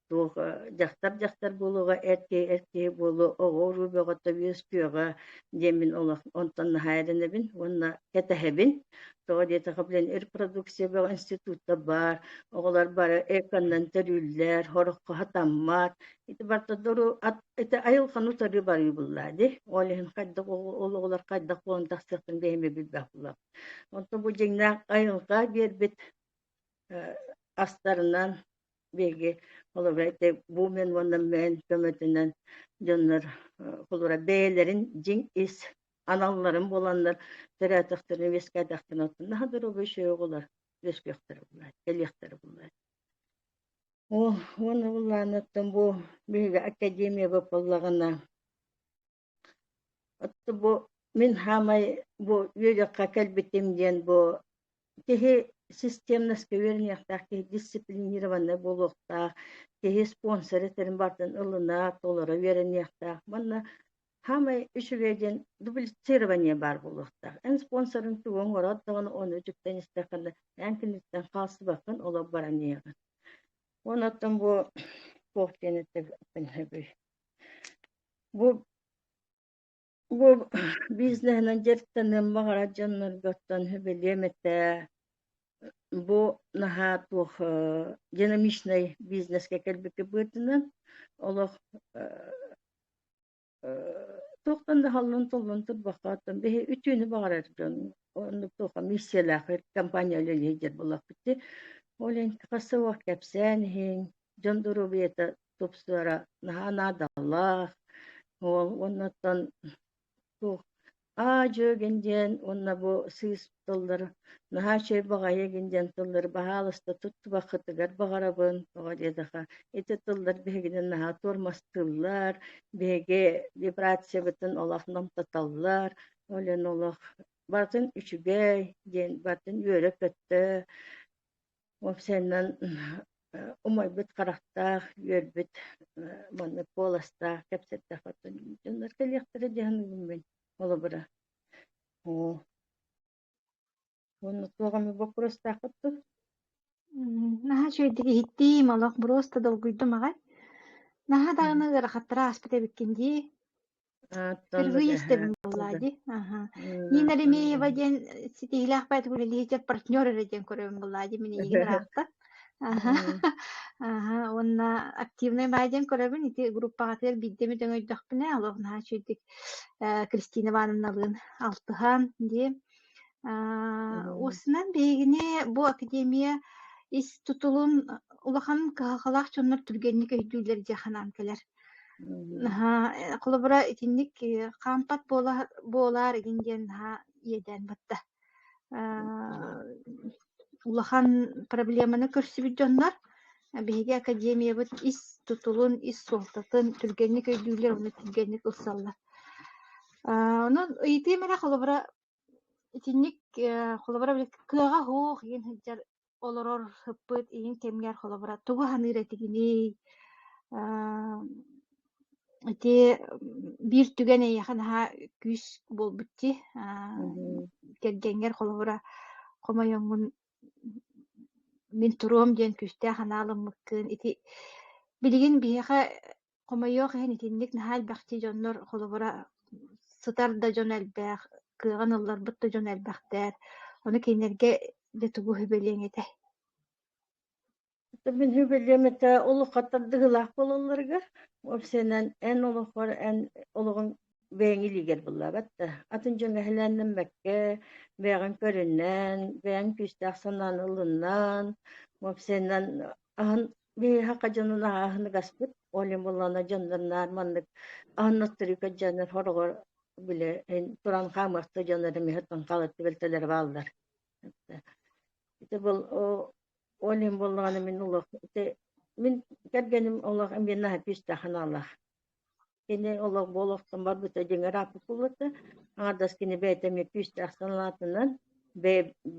туох дьахтар дьахтар буолуоҕа, эр киһи эр киһи буолуо, оҕо-уруу бөҕөтө үөскүөҕэ диэммин олох онтон наһаа эрэнэбин уонна кэтэһэбин. Тоҕо диэтэххэ, блин, репродукция бөҕө институтта баар, оҕолор бары эконнан төрүүллэр, сороххо сатаммат. Ити барыта дору ити айылҕаны утары барыы буллаа дии. Ол иһин хайдах ол оҕолор хайдах буолан тахсыахтарын бэйэм билбэт буллаҕым. Онтон бу дьиҥнээх айылҕа биэрбит астарынан биһиги холобура ити бумен уонна мэн көмөтүнэн дьоннор холобура бэйэлэрин дьиҥ ис аналларын буланнар төрөөтөхтөрүнэ үөскээтэхтэринэ оттон наһаа доруобай үчүгэй оҕолор үөскүөхтэрэ буллаа кэлиэхтэрэ буллаа. О, уонна буллааныттан бу биһиги академияга буоллаҕына Оттон бу мин хаамай бу үөрэххэ кэлбитим диэн бу киһи системноска үөрэниэхтээх, киһи дисциплинированнай буолуохтаах, киһи спонсор этэрин барытын ылына, толоро үөрэниэхтээх. Манна хаамай үчүгэй диэн дублицирование баар буолуохтаах. Эн спонсорыҥ тугу оҥорор даҕаны ону үтүктэн истэххинэ, эн киниттэн хаалсыбаккын, олох баран иһэҕин. Онон бу туох диэн эттэхпин сөбүй? Бу Бу бизнеһинэн дьарыктаныан баҕарар дьонноргуттан билиэм этэ. Бу наһаа туох динамичнай бизнескэ кэлбиккэ быһыытынан олох туохтан да халлан-туллан турбакка оттон биһи үтүөнү баҕарар дьон оннук туохха миссиялаах компания үлэлиир дьон буоллахпыт дии. Ол иһин хас суох кэпсээн иһин дьон доруобуйата тупсара наһаа наадалаах. Ол уоннаттан туох аа-дьүө гин диэн уонна бу сыыс тыллар наһаа үчүгэй баҕайы гин диэн тыллары баһаалыста туттубаккытыгар баҕарабын. Тоҕо диэтэххэ ити тыллар биһигини наһаа туормастыыллар, биһиги вибрациябытын олох намтаталлар. Ол иһин олох барытын үчүгэй диэн барытын үөрэ-көттө Уопсайынан умайбыт харахтаах, үөрбүт маннык куоластаах кэпсэттэхпиттэн дьоннор кэлиэхтэрэ дии саныыбын мин холобура. Оо. Уонна туох эмэ боппуруостааххыт дуо? Наһаа үчүгэйдик иһиттиим, олох боруоста долгуйдум аҕай. Наһаа даҕаны ыарахаттара ааспыт эбиккин дии. Впервые истэбин буоллаа дии. Аха. Нина Ремеева диэн ситиһиилээх поэт үлэлиһитэр партнер эрэ диэн көрөбүн буоллаа дии мин эйигин ыраахта. Аха. Аха. Уонна активный баай диэн көрөбүн. Ити группаҕатыгар биирдэ эмит өҥөйдөхпүнэ, олох наһаа үчүгэйдик Кристина Ивановналыын алтыһан дии. Уосунан биһигини бу академия ис тутулун улахан кыһалҕалаах дьоннор түргэнник өйдүүллэр дии санаам кэлэр. Наһаа холобура итинник хаампат буола буолаар игин диэн наһаа иэдээн батта. Улахан проблеманы көрсүбүт дьоннор биһиги академиябыт ис тутулун, ис суолтатын түргэнник өйдүүллэр уонна түргэнник ылсаллар. Онон ыйытыым эрэ холобура Итинник холобура били кыаҕа суох игин сылдьар олорор сыппыт игин кэмҥэр холобура тугу саныыр этигиний? Ити биир түгэн эйиэхэ наһаа күүс буолбут дии. Кэргэҥҥэр холобура хомойоҥҥун мин туруом диэн күүстээх санаа ылыммыккын. Ити билигин биһиэхэ Хомойуох иһин итинник наһаа элбэхтии дьоннор холобура сытар да дьон элбэх, кыаҕын ылларбыт да дьон элбэхтэр. Ону кинилэргэ дьэ тугу сүбэлиэҥ этэй? Мин сүбэлиэм этэ олоххо тардыһыылаах буолалларыгар, уопсайынан эн олоххор эн олоҕуҥ бэйэҥ илиигэр буллаабат да, атын дьоҥҥо эһэлээннэммэккэ, бэйэҕин көрүнэн, бэйэҥ күүстээх санааны ылынан, уопсайынан аһын биһиэхэ дьонун аһыныгаспыт, ол иһин буоллаҕына дьоннор маннык аһыннастарыыга дьоннор хороҕор били туран хаамыахта дьоннор эмиэ хаалар түбэлтэлэрэ бааллар. Ити был ол иһин буоллаҕына мин олох ити мин кэргэним олох эмиэ наһаа күүстээх санаалаах. Кини олох бу олохтон барбыта дьиҥэр ааппыт буолбута. Аҥардас кини бэйэтэ эмиэ күүстээх санаатынан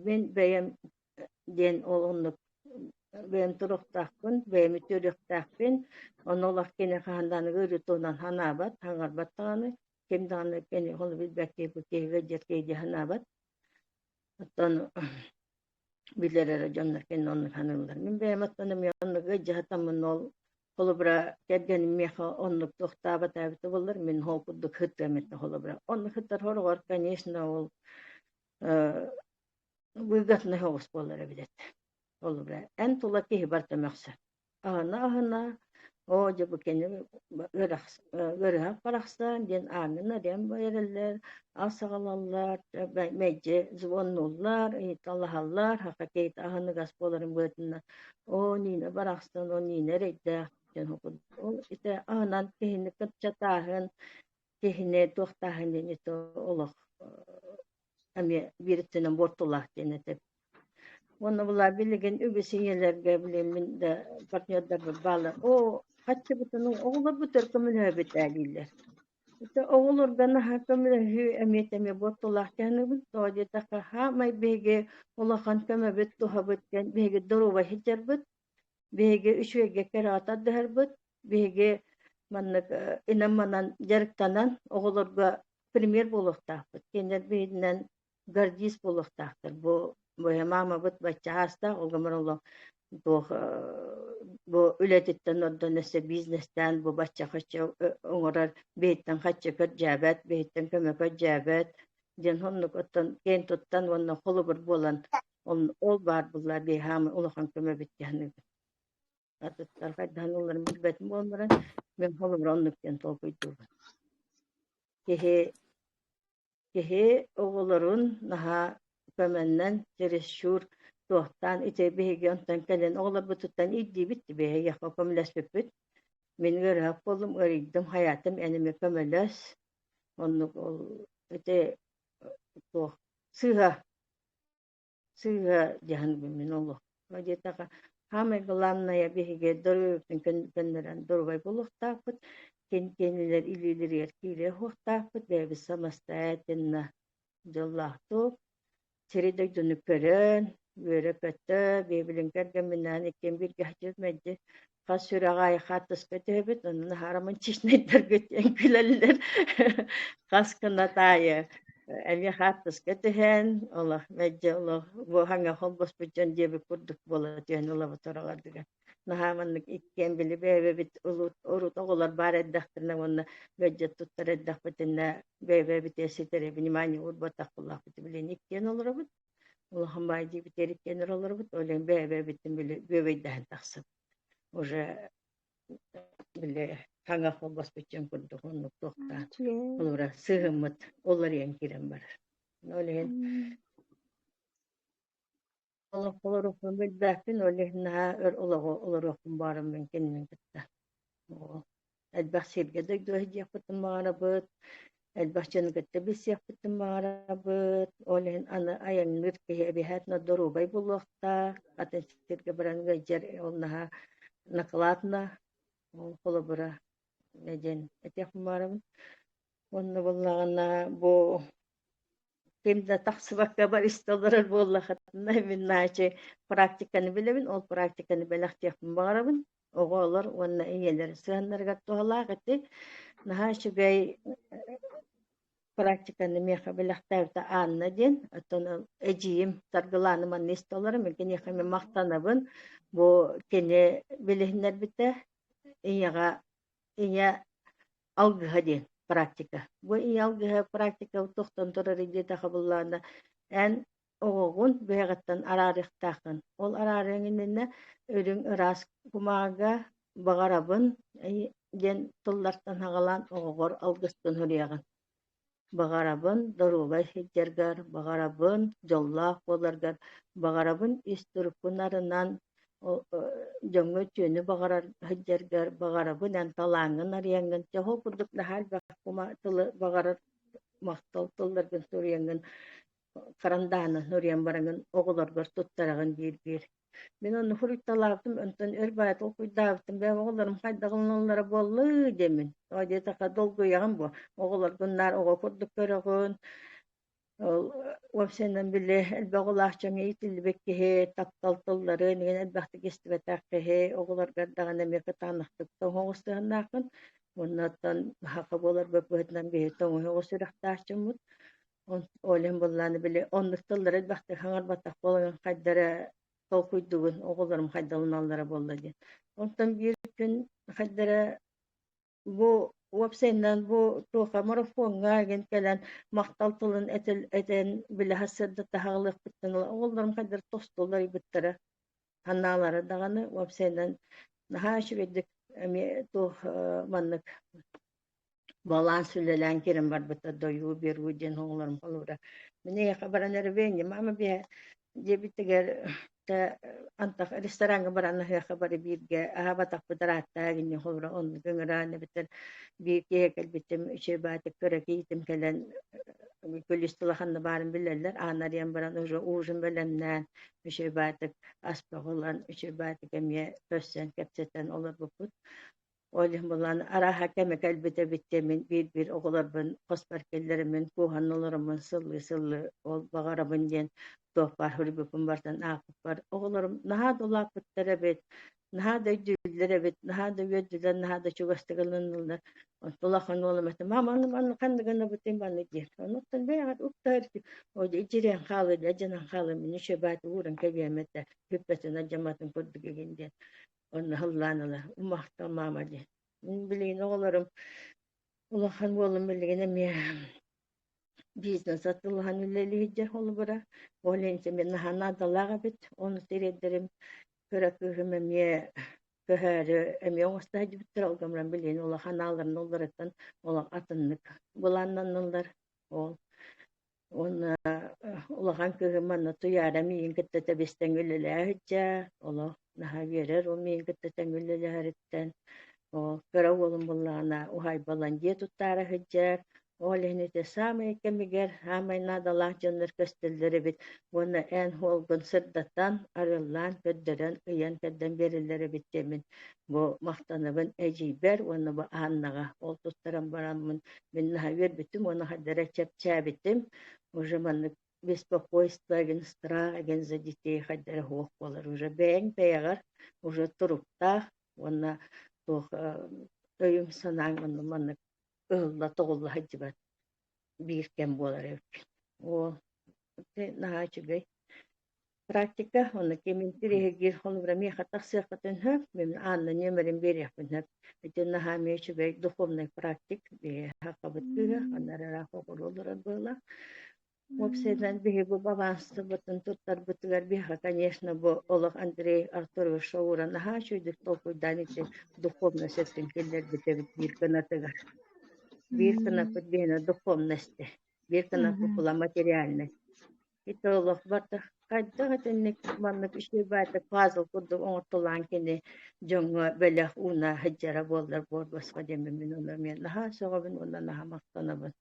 мин бэйэм диэн ол оннук бэйэм туруохтаахпын, бэйэм үтүөрүөхтээхпин. Онно олох кини хаһан даҕаны ыарыы туһунан санаабат, саҥарбат даҕаны. Ким даҕаны кини ону билбэт киһи бу киһигэ дьиэ киһи дии санаабат. Оттон билэр эрэ дьоннор кини оннук саныыллар. Мин бэйэм оттон эмиэ оннук ыалдьыһатаммын ол холобура кэргэним миэхэ оннук туохтаабат эбитэ буоллар мин ол курдук сытыам этэ холобура. Оннук сытар хороҕор, конечно, ол выгодный соҕус буолар эбит этэ. Холобура, эн тула киһи барыта мөхсөр. Аһына-аһына, оо дьэ бу кини ыарыһах барахсан диэн аанын арыйан эрэллэр, ас аҕалаллар, мэлдьи звоннуллар, ыйыталаһаллар, хака киһитэ аһыныгас буоларын быһыытынан оо Нина барахсан, оо Нина эрэйдээх диэн ол ити аһынан киһини кыччатааһын, киһини туохтааһын диэн ити олох эмиэ биир өттүнэн буортулаах диэн этэ. Уонна була билигин үгүс ийэлэргэ билигин мин да партнердарбыт бааллар. Оо, хаччыбытын оҕолорбутугар көмөлөһөбүт ээ дииллэр. Ити оҕолорго наһаа көмөлөһүү эмиэ эмиэ буортулаах дьаһаныбыт. Тоҕо диэтэххэ, хаамай биһиги улахан көмөбүт, туһабыт диэн биһиги доруобай сылдьарбыт, биһиги үчүгэйгэ кэрэҕэ тардыһарбыт, биһиги маннык инэн-манан дьарыктанан оҕолорго пример буолуохтаахпыт. Кинилэр биһигинэн гордист буолуохтаахтар. Бу маамабыт бачча аастаах, ол гынан олох Туох бу үлэтиттэн ордон өссө бизнестээн бу бачча хачча оҥорор бэйиттэн хачча көрдьээбэт, бэйиттэн көмө көрдьээбэт диэн оннук оттон киэн туттан уонна холобур буолан ол баар булла биһаамы улахан көмөбүт диһаныгын. Атыттар хайдаһан ылларын билбэтим буолан баран мин холобур оннук диэн толкуйдуубун. Киһи Киһи оҕолорун наһаа көмөннөн чересчур туохтаан ити биһиги онтон кэлин оҕолорбутуттан ирдиибит биһиэхэ көмөлөспүппүт. Мин ыарыһах буоллум, ыарыйдым, хайаатым эн эмиэ көмөлөс. Оннук ол ити туох сыыһа Сыыһа дьаһанабын мин олох. Диэтэххэ, саамай главное биһиги доруобуйабытын көннөрөн доруобай буолуохтаахпыт, кинилэр илиилэригэр киириэ суохтаахпыт, бэйэбит самостоятельно дьоллоохтук сири-дойдуну көрөн, үөрэ-көтө, бэйэбилин кэргэмминээн иккиэн бииргэ сылдьыбыт мэлдьи хас сүрэҕи аайы хаартыска түһэбит, онно наһаа романтичнайдарга диэн күлэллэр. Хас кынат аайы эмиэ хаартыска түһэн, олох мэлдьи олох бу хаҥа холбоспут дьон диэбит курдук буола түһэн ылабыт ороҕордугар. Наһаа маннык иккиэн били бэйэбит урут оҕолор баар эрдэхтэринэ уонна мэлдьи туттар эрдэхпитинэ бэйэбэбитигэр ситэри внимание уурбатах буоллахпыт билин иккиэн олоробут. Улахан баай диэбит иккиэн олоробут, ол иһин бэйэбэбитин били бүөбэйдэһэн тахсыбыт. Уже били хаҥа холбоспут дьон курдук оннук туохтаан холобура сыһыммыт уларыйан киирэн барар. Ол иһин олох олоруохпун билбэппин, ол иһин наһаа өр олоҕу олоруохпун баарыммын кинини кытта. Элбэх сиргэ дойдуга сылдьыахпытын баҕарабыт, элбэх дьону кытта билсиэхпитин баҕарабыт. Ол иһин аны айанныыр киһи эбиһээтинэ доруобай буолуохтаах, атын сиргэ баран ыалдьар ол наһаа накладно, ол холобура диэн этиэхпин баҕарабын. Уонна буоллаҕына бу ким да тахсыбакка бариста олорор буоллахытына мин наачы практиканы билэбин, ол практиканы бэлэхтиэхпин баҕарабын. Оҕолор уонна ийэлэр сыһыаннарыгар туһалаах ити. Наһаа үчүгэй практиканы миэхэ бэлэхтээбитэ Анна диэн. Оттон эдьиийим Саргылаана манна истэ олорор. Мин киниэхэ эмиэ махтанабын. Бу кини билиһиннэрбитэ ийэҕэ ийэ алгыһа диэн практика. Бу ийэ алгыһа практика тохтон турар диэтэхэ буллаҕына эн оҕоҕун бэйэҕиттэн араарыахтааххын. Ол араарыаҥ иннинэ үрүҥ ыраас кумааҕыга баҕарабын диэн тыллартан саҕалаан оҕоҕор алгыскын суруйаҕын. Баҕарабын доруобай сылдьаргар, баҕарабын дьоллоох буоларгар, баҕарабын ис туруккун арынан дьоҥҥо үтүөнү баҕарар сылдьаргар, баҕарабын эн талааҥҥын арыйаҥҥын, дьэ ол курдук наһаа элбэх тылы баҕарар махтал тылларгын суруйаҥҥын харандааһынан суруйан бараҥҥын оҕолоргор туттараҕын биир-биир. Мин онно суруйталаабытым, онтон өр баайа толкуйдаабытым, бэйэм оҕолорум хайдах ылыналлара буоллай диэммин. Тоҕо диэтэххэ долгуйаҕын буо, оҕолоргун наар оҕо курдук көрөҕүн. Ол уопсайынан били элбэх оҕолоох дьоҥҥо иитиллибит киһи таптал тылларын игин элбэхтик истибэтэх киһи оҕолоргор даҕаны эмиэ кытаанахтык тоҥоҕус сыһыаннааххын. Уонна оттон саха буоларбыт быһыытынан биһи тоҥуһуоҕу сүрэхтээх дьоммут. Ол иһин буоллаҕына били оннук тыллары элбэхтик саҥарбатах буолан хайда эрэ толкуйдугун оҕолорум хайдаланаллара буолла диэн. Онтон биир күн хайда эрэ бу уопсайынан бу туоха марафоҥҥа игин кэлэн махтал тылын этэн били сарсыарда таһаҕалыахпыттан ыла оҕолорум хайда эрэ тосту уларыйбыттара. Санаалара даҕаны уопсайынан наһаа үчүгэйдик эмиэ туох маннык баланс үлэлээн киирэн барбыта дойуу беруу диэн оҕолорум холобура мин эйиэхэ баран эрэ мама биһэ дьиэбитигэр антах рестораҥҥа баран аһыахха бары бииргэ аһаабатахпыт ыраатта гинни холобура оннук ыҥыраан эбэтэр биир киһи кэлбитим үчүгэй баатык кыра киһитим кэлэн күлүс тыла ханна баарын билэллэр аан арыйан баран уже ужин бэлэмнээн үчүгэй баатык ас ылан үчүгэй баатык эмиэ көрсөн кэпсэтэн олорбуппут. Ол иһин булан арааһа кэмэ кэлбит эбит диэммин биир-биир оҕолорбун хоспор киллэриммин кууһан олороммун сыллыы-сыллыы ол баҕарабын диэн туох баар суруйбуппун барытын аахпыппар оҕолорум наһаа да улааппыттар эбит. Наһаа да өйдүүллэр эбит, наһаа да үөрдүлэр, наһаа да чугастык ылыннылар. Онтон улахан уолум этэ, «Мама, аны манна ханна гынабытый манна» диир. Онуттан бэйэҕит уктаар итириэн хаалыр, дьанан хаалыр, мин үчүгэйбаат ууран кэбиэм этэ, бүппэтин алдьамматын курдук игин диэн. Онно һыллаан ылар, умахтал маама диэн. Мин билигин оҕолорум улахан уолум билигин эмиэ бизнес атыылаһан үлэлиир холобура. Ол иһин мин наһаа наадалаах эбит. Ону тириэрдэрим кыра кыыһым эмиэ көһөөрү эмиэ оҥосто сылдьыбыттар. Ол гынан билигин улахан ааларын уларытан олох атыннык былааннаналлар. Ол уонна улахан кыыһым манна Туйаара миигин кытта тэбис-тэҥ үлэлэһэ сылдьар. Олох наһаа үөрэр ол миигин кытта тэҥ үлэлэһэриттэн. Ол кыра уолум буоллаҕына уһаайбалаан дьиэ туттаара сылдьар. Ол иһин ити саамай кэмигэр саамай наадалаах дьоннор көстөллөр эбит уонна эн уолгун сырдатан, арыаллаан, көрдөрөн, ыйан-кэрдэн биэрэллэр эбит диэммин бу махтанабын эдьиийбэр уонна бу Аннаҕа. Ол туттаран бараммын мин наһаа үөрбүтүм уонна хайдара чэпчээбитим. Уже маннык беспокойство эгин, страх эгин за детей хайдара суох буолар. Уже бэйэҥ бэйэҕэр уже туруктаах уонна туох өйүҥ-санааҥ онно маннык ыһылла-тоҕулла сылдьыбат биир кэм буолар эбиккин. Оо, наһаа үчүгэй практика. Онно ким интириэһиргиир холобура миэхэ тахсыаххытын сөп, мин Анна нүөмэрин биэриэхпин сөп. Ити наһаа эмиэ үчүгэй духовный практик. Биһиги сахабыт кыыһа, ханна эрэ ыраах оҕолуу олорор буолла. Уопсайынан биһиги бу балаансыбытын туттарбытыгар биһиэхэ, конечно, бу олох Андрей Артурович Шоура наһаа үчүгэйдик толкуйдаан ити духовность өттүн киллэрбит эбит биир гынатыгар. Биир гынаппыт биһиэнэ духовность, биир гынаппыт була материальность. Ити олох барда хайдах итинник маннык үчүгэй баайдык пазл курдук оҥортолоон кини дьоҥҥо бэлэх ууна сылдьара буоллар буолбасха диэммин мин ону эмиэ наһаа сөҕөбүн уонна наһаа махтанабын.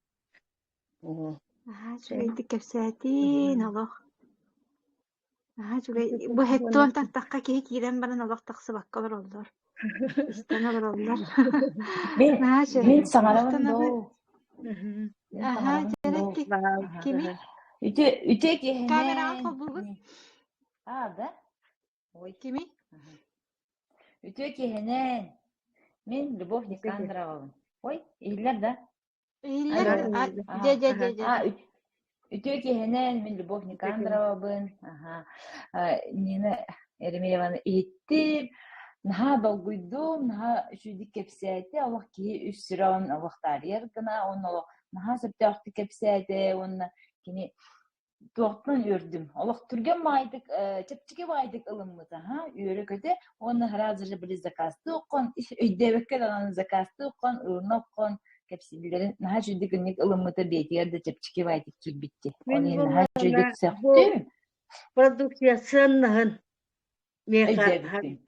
Оо. Наһаа үчүгэйдик кэпсээтиин олох. Наһаа үчүгэй. Бу һэттуон тартахха киһи киирэн баран олох тахсыбакка олороллор. Истэн олороллор. Мин Наһаа үчүгэй. мин саҥарабын Махтанабын. доо. Мин Аһаа, саҥарабын дьэ доо. кими? Үтүө үтүө Камераҕын киэһэнэн. холбуугун? Аа да? Ой. Кими? Үтүө киэһэнэн. Мин Любовь Никандровабын. Ой, иһиллэр да? Иһиллэр Алло. а дьэ Аа, дьэ дьэ дьэ аа, үтүө киэһэнэн, мин Любовь Никандровабын. Аха. Нина Еремееваны иһиттим. Наһаа долгуйдум, наһаа үчүгэйдик кэпсээтэ. Олох киһи үс сүрэҕин олох таарыйар гына, уонна олох наһаа сөптөөхтүк кэпсээтэ уонна кини Туохтан үөрдүм, олох түргэн баҕайытык, чэпчэки баҕайытык ылыммыта, ха, үөрэ-көтө уонна сразу же били заказтыы оххон, өйдөөбөккө даҕаны заказтыы оххон, ылына оххон, кэпсииллэрин наһаа үчүгэйдик инник ылыммыта бэйэтигэр да чэпчэки баҕайытык киирбитти. Ол Мин иһин наһаа буоллаҕына үчүгэйдик бу сөхтүм, продукция сыаннаһын миэхэ өйдөөбүппүн.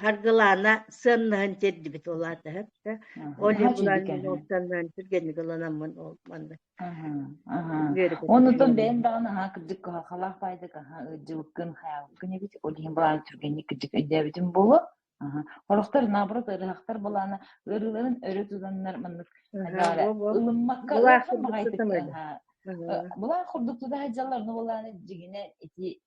Харгылаана сыаннаһын тиэрдибит ол аата да ол Наһаа иһин булан үчүгэйдик мин ол сыаннаһын түргэнник ыланаммын ол манна Аһа, аһа. үөрэ-көтө Оннуттан бэйэм даҕаны аһаа кырдьык кыһалҕалаах баайдык аһаа ыалдьыбыккын, хайаабыккын эбит, ол иһин былаан түргэнник кырдьык өйдөөбүтүм буолуо. Аһа. Сорохтор наоборот ыарыһахтар былаана ыарыыларын өрө тутаннар маннык Аһа, хайдах эрэ бу бу ылыммакка былаах ыарахан курдук баҕайытык сытымыйда. аһаа Аһа. былаан курдук тута сылдьаллар, но былааны дьиҥинэ ити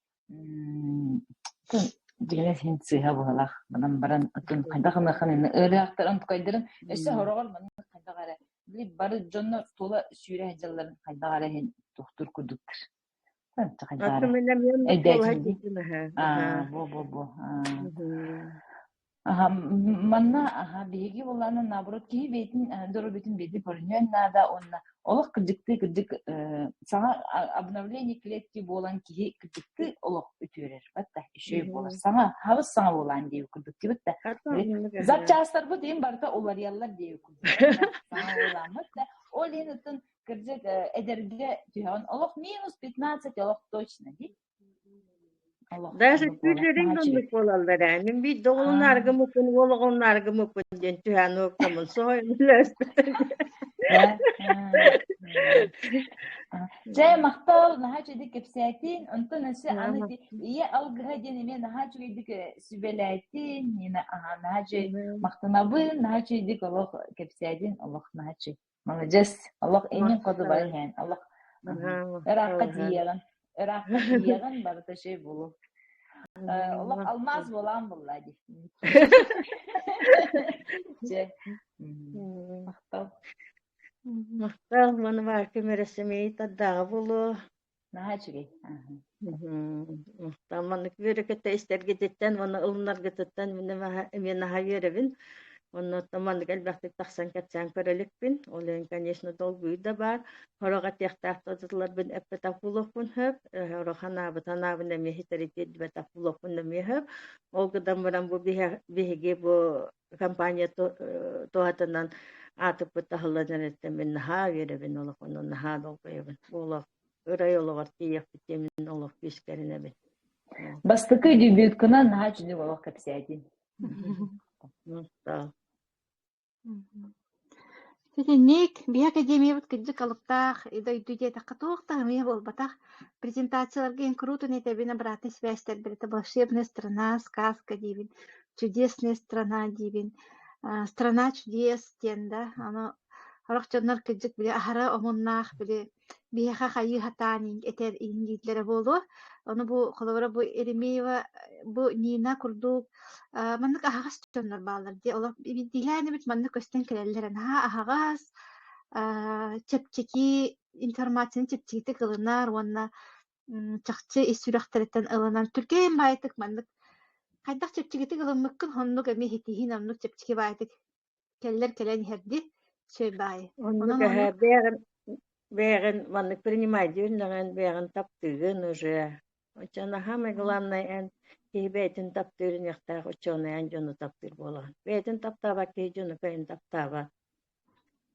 Дьиҥинэ син сыыһа быһыылаах гынан баран атын хайдах гыныаххын иннэ ыарыһахтар онтукайдарын өссө сороҕор маннык хайдах эрэ били бары дьоннор тула сүүрэ сылдьалларын хайдах эрэ иһин тохтуур курдуктар. Хайдах Атын эрэ мин эмиэ оннук буола өйдөөтүм дии. сылдьыбытым аһа. Аһа. Аа бу-бу-бу аа Мгм. Аһа, манна аһа, биһиги буоллаҕына наоборот киһи бэйэтин доруобуйатын бэйэтин көрүнүөн наада уонна олох кырдьыктыы кырдьык саҥа обновление клетки буолан киһи кырдьыктыы олох үтүөрэр батта үчүгэй буолар Мгм. саҥа хабыс саҥа буолаан диэбит курдук тибит да Хата оннук аһа. запчастарбыт иһин барыта уларыйаллар диэбит курдук да саҥа буолааммыт да ол иһин оттон кырдьык эдэргэ түһэҕин олох минус 15 олох точно дии олох Даже оннук буолар түүллэриҥ наһаа да үчүгэй оннук буолаллар ээ. Мин биир да оҕолун Аа муккун, уол оҕолун муккун диэн түһээн уоттаммын соһуйан үлэспитим. Да? Чэ, махтал, наһаа үчүгэйдик кэпсээтин. Онтон өссө аны ити ийэ алгыһа диэн эмиэ наһаа үчүгэйдик сүбэлээтин. Нина, аһаа, наһаа үчүгэй махтанабын, наһаа үчүгэйдик олох кэпсээтин, олох наһаа үчүгэй. Маладьыас, олох иннин хоту бары иһэн, олох ыраахха тиийэҕин, ыраахха тиийэҕин, барыта үчүгэй буолуо. Олох алмаас буолаан булла дии. Чэ. Махтал. Махтал, маны баар ким эрэ тардааҕа буолуо. Наһаа үчүгэй. Махтал, маннык үөрэ-көтө истэргититтэн уонна ылынаргытыттан мин эмиэ наһаа үөрэбин. Онно маннык элбэхтик тахсан кэпсээн көрө иликпин. Ол иһин, конечно, долгуйуу да баар. Сорох этиэхтээх тылларбын эппэтэх буолуохпун сөп. Сорох санаабыт санаабын эмиэ ситэри тиэрдибэтэх буолуохпун эмиэ сөп. Ол гынан баран бу биһиги бу компания туһатынан аатыппыт таһыллан эрэттэн мин наһаа үөрэбин олох онон наһаа долгуйабын. Бу олох ырай олоҕор тиийиэхпит диэмин олох күүскэринэбин. Бастакы дебюткынан наһаа үчүгэй олох кэпсээтин. Махтал. Итинник биһи академиябыт кырдьык алыптаах дойду диэтэххэ туох да ымыйа буолбатах. Презентацияларга эн куруутун этэбин обратной связьтарбар это волшебная страна, сказка диибин, чудесная страна диибин, страна чудес диэн да, ону сорох дьоннор кырдьык били аһара омуннаах били биһиэхэ хайыы сатаан этэр иһин буолуо. Ону бу холобура бу Еремеева бу Нина курдук маннык аһаҕас дьоннор бааллар дии. Олох биирдиилээн эбит маннык көстөн кэлэллэр наһаа аһаҕас, чэпчэки информацияны чэпчэкитик ылынар уонна чахчы ис сүрэхтэриттэн ылынан түргэн баайытык маннык хайдах чэпчэкитик ылыммыккын оннук эмиэ иһитиһин оннук чэпчэки баайытык кэллэр кэлэн иһэрди сүр баайы. Оннук Онон эһэ оннук бэйэҕин бэйэҕин маннык принимайдыыр даҕан бэйэҕин таптыыгын уже. Оччоҕуна самое главное эн киһи бэйэтин таптыыр иниэхтээх оччоҕуна эн дьону таптыыр буолаҕын. Бэйэтин таптаабат киһи дьону кэлин таптаабат.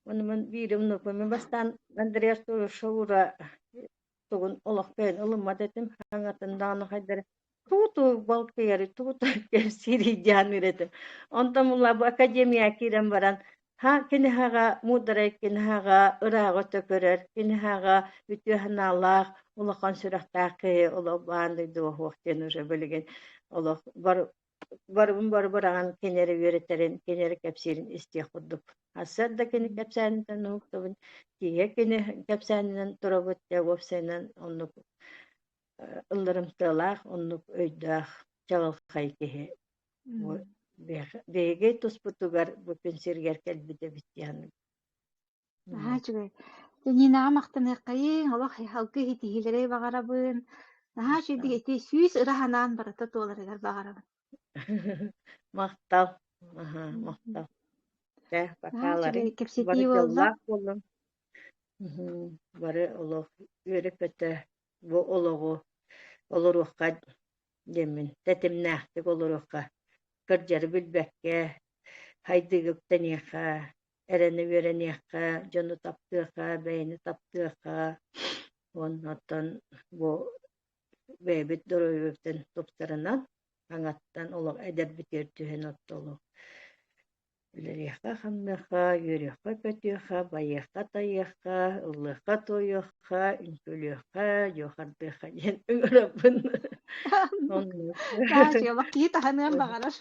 Ону мин биирим оннукпун. Мин бастаан Андрей Артурович тугун олох бэйэн ылыммат этим. Хаҥатын даҕаны хайдары тугу-тугу балкыйары, тугу-тугу кэпсиирий диэн этим. Онтон була бу академия киирэн баран, ха киниһаҕа муударай киниһаҕа ырааҕы өтө көрөр, киниһаҕа үтүө санаалаах, улахан сүрэхтээх киһи олох баан дойдуга суох диэн уже билигин олох бар барыбын бары быраҕан кини эрэ үөрэтэрин, кини эрэ кэпсиирин истиэх курдук. Сарсыарда кини кэпсээниттэн уһуктабын, тиийэ кини кэпсээнинэн турабыт, дьэ уопсайынан оннук ылларымтыалаах, оннук өйдөөх, чаҕылхай киһи. Бу биһиги туспутугар бу күн сиригэр кэлбит эбит диэн. Наһаа үчүгэй. Нинаҕа махтаныаххайыҥ, олох алгы иһитиһиилэри баҕарабын. Наһаа үчүгэй ити сүүс ыра санаан барыта туоларыгар баҕарабын. Махтал. Аха, махтал. Дьэ, Наһаа бакаалары үчүгэй бары кэпсэтии буолла. дьоллоох буоллун. Бары олох үөрэ-көтө бу олоҕу олоруохха диэммин тэтимнээхтик олоруохха, кырдьары билбэккэ, хайдыыга үктэниэххэ, эрэнэ үөрэниэххэ, дьону таптыахха, бэйэни таптыахха уонна оттон бу бэйэбит доруобуйабытын тупсарынан, аҥаттан олох эдэрбитигэр түһэн отто олох үлэлиэххэ-хамныахха, үөрүөххэ-көтүөххэ, байыахха-тайыахха, ыллыахха-туойуохха, үҥкүүлүөххэ, дьуохардыахха диэн ыҥырабын. Оннук. Наһаа киһи таһыныан баҕарар.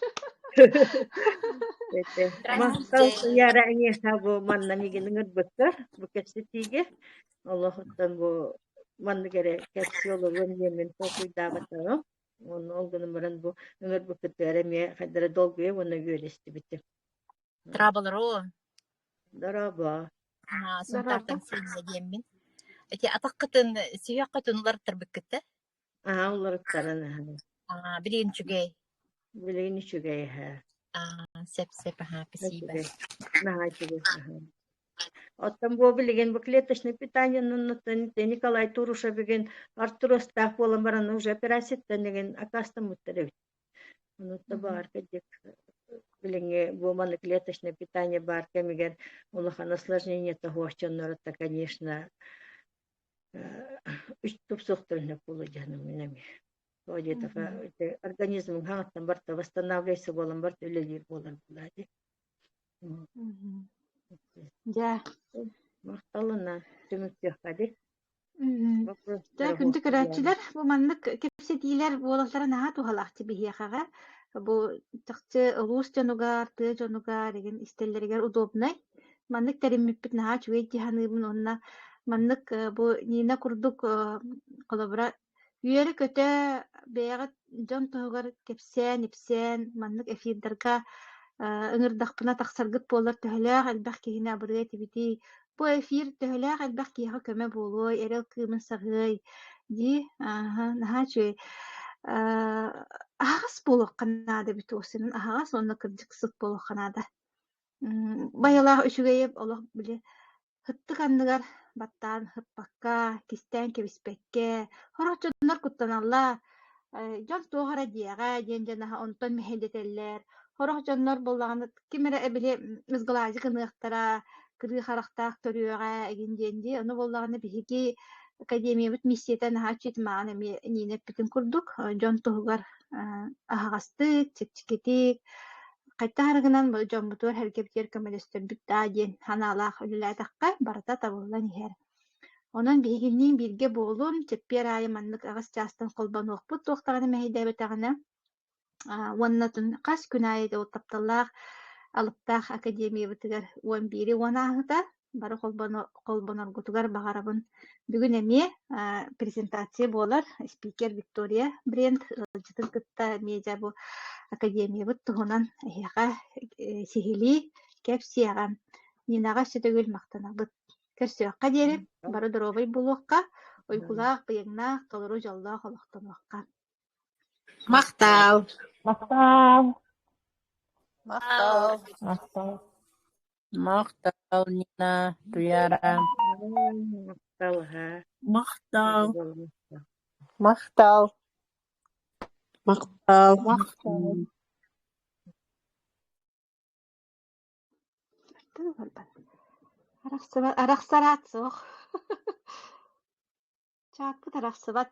Махтал Туйаара эйиэхэ бу манна миигин ыҥырбыккар бу кэпсэтиигэ. Олохуттан бу маннык эрэ кэпсии олоруом диэммин толкуйдаабатаҕым. Уонна ол гынан баран бу ыҥырбыккытыгар эмиэ хайдара долгуйа уонна үөрэ истибитим. Дорооболору. Дорообо. Сунтаартан Сиэнньэ диэммин. Ити атаххытын, сүһүөххүтүн уларыттарбыккыт да? Аа, уларыттаран аһа. Аа, билигин үчүгэй. Билигин үчүгэй аһа. Аа, сөп-сөп, аһаа, спасибо. Үчүгэй. Наһаа үчүгэй. Аһа. Оттон бу билигин бу клеточное питание Николай Турушев бүгүн артрозтаах буолан баран уже операцияттан деген аккаастаммыттар эбит. Онуота баар кырдьык билиҥҥи бу маннык клеточное питание баар кэмигэр улахан осложнениета суох дьоннорутта конечно үс тупсуохтарын сөп буолуо дьаһаным мин эмиэ. Тоҕо диэтэххэ организмыҥ хаҥаттан барыта восстанавливайся буолан барыта үлэлиир буолар буолаа дии. Дьэ. Махталына түмүктүөххэ дии. Дьэ, күндү көрөөччүлэр, бу маннык кэпсэтиилэр буолаллара наһаа туһалаах биһиэхэҕэ. Бу чахчы улуус дьонугар, тыа дьонугар игин истэллэригэр удобнай. Маннык тэриммиппит наһаа үчүгэй дии саныыбын уонна маннык бу Нина курдук холобура үөрэ-көтө бэйэҕит дьон туһугар кэпсээн-ипсээн маннык эфирдарга ыҥырдахпына тахсаргыт буоллар төһөлөөх элбэх киһини абырыа этибитий? Бу эфир төһөлөөх элбэх киһиэхэ көмө буолуой, эрэл кыымын саҕыай дии ааһа наһаа үчүгэй аһаҕас буолуохха наада эбит уопсайынан аһаҕас уонна кырдьыксыт буолуохха наада. Байалаах үчүгэйи олох били Һыттык анныгар баттаан һыппакка, кистээн кэбиспэккэ, сорох дьоннор куттаналлар, дьон туох эрэ диэҕэ диэн дьон аһа онтон мэһэйдэтэллэр. Сорох дьоннор буоллаҕына ким эрэ били сглазик гыныахтара, кырыы харахтаах көрүөҕэ игин диэн дии. Ону буоллаҕына биһиги академиябыт миссията наһаа үчүгэй эмиэ Нина эппитин курдук, дьон туһугар аһаҕастык, чэпчэкитик, Хайдах эрэ гынан дьоммутугар сэргэбитигэр көмөлөстөрбүт даа диэн санаалаах үлэлээтэххэ, барыта табыллан иһэр. Онон биһигинниин бииргэ буолун, чэппиэр аайы маннык аҕыс чаастан холбонуохпут туох даҕаны мэһэйдээбэтэҕинэ уонна хас күн аайы ол тапталлаах алыптаах академиябытыгар 11-и уон ааһыта бары холбоноргутугар баҕарабын. Бүгүн эмиэ презентация буолар. Спикер Виктория Брент ыалдьытын кытта эмиэ дьэ бу академиябыт туһунан эһиэхэ сиһилии кэпсиэҕэ. Нинаҕа өссө төгүл махтанабыт. Көрсүөххэ диэри бары доруобай буолуохха, уйгулаах, быйаҥнаах, толору дьоллоох олохтонуохха. Махтал. Махтал. Махтал. Махтал. Махтал, Нина, Туяра. Махтал, аһаа. Махтал. Махтал. Махтал. Махтал. Арахсараат суох. Чааппыт арахсыбат.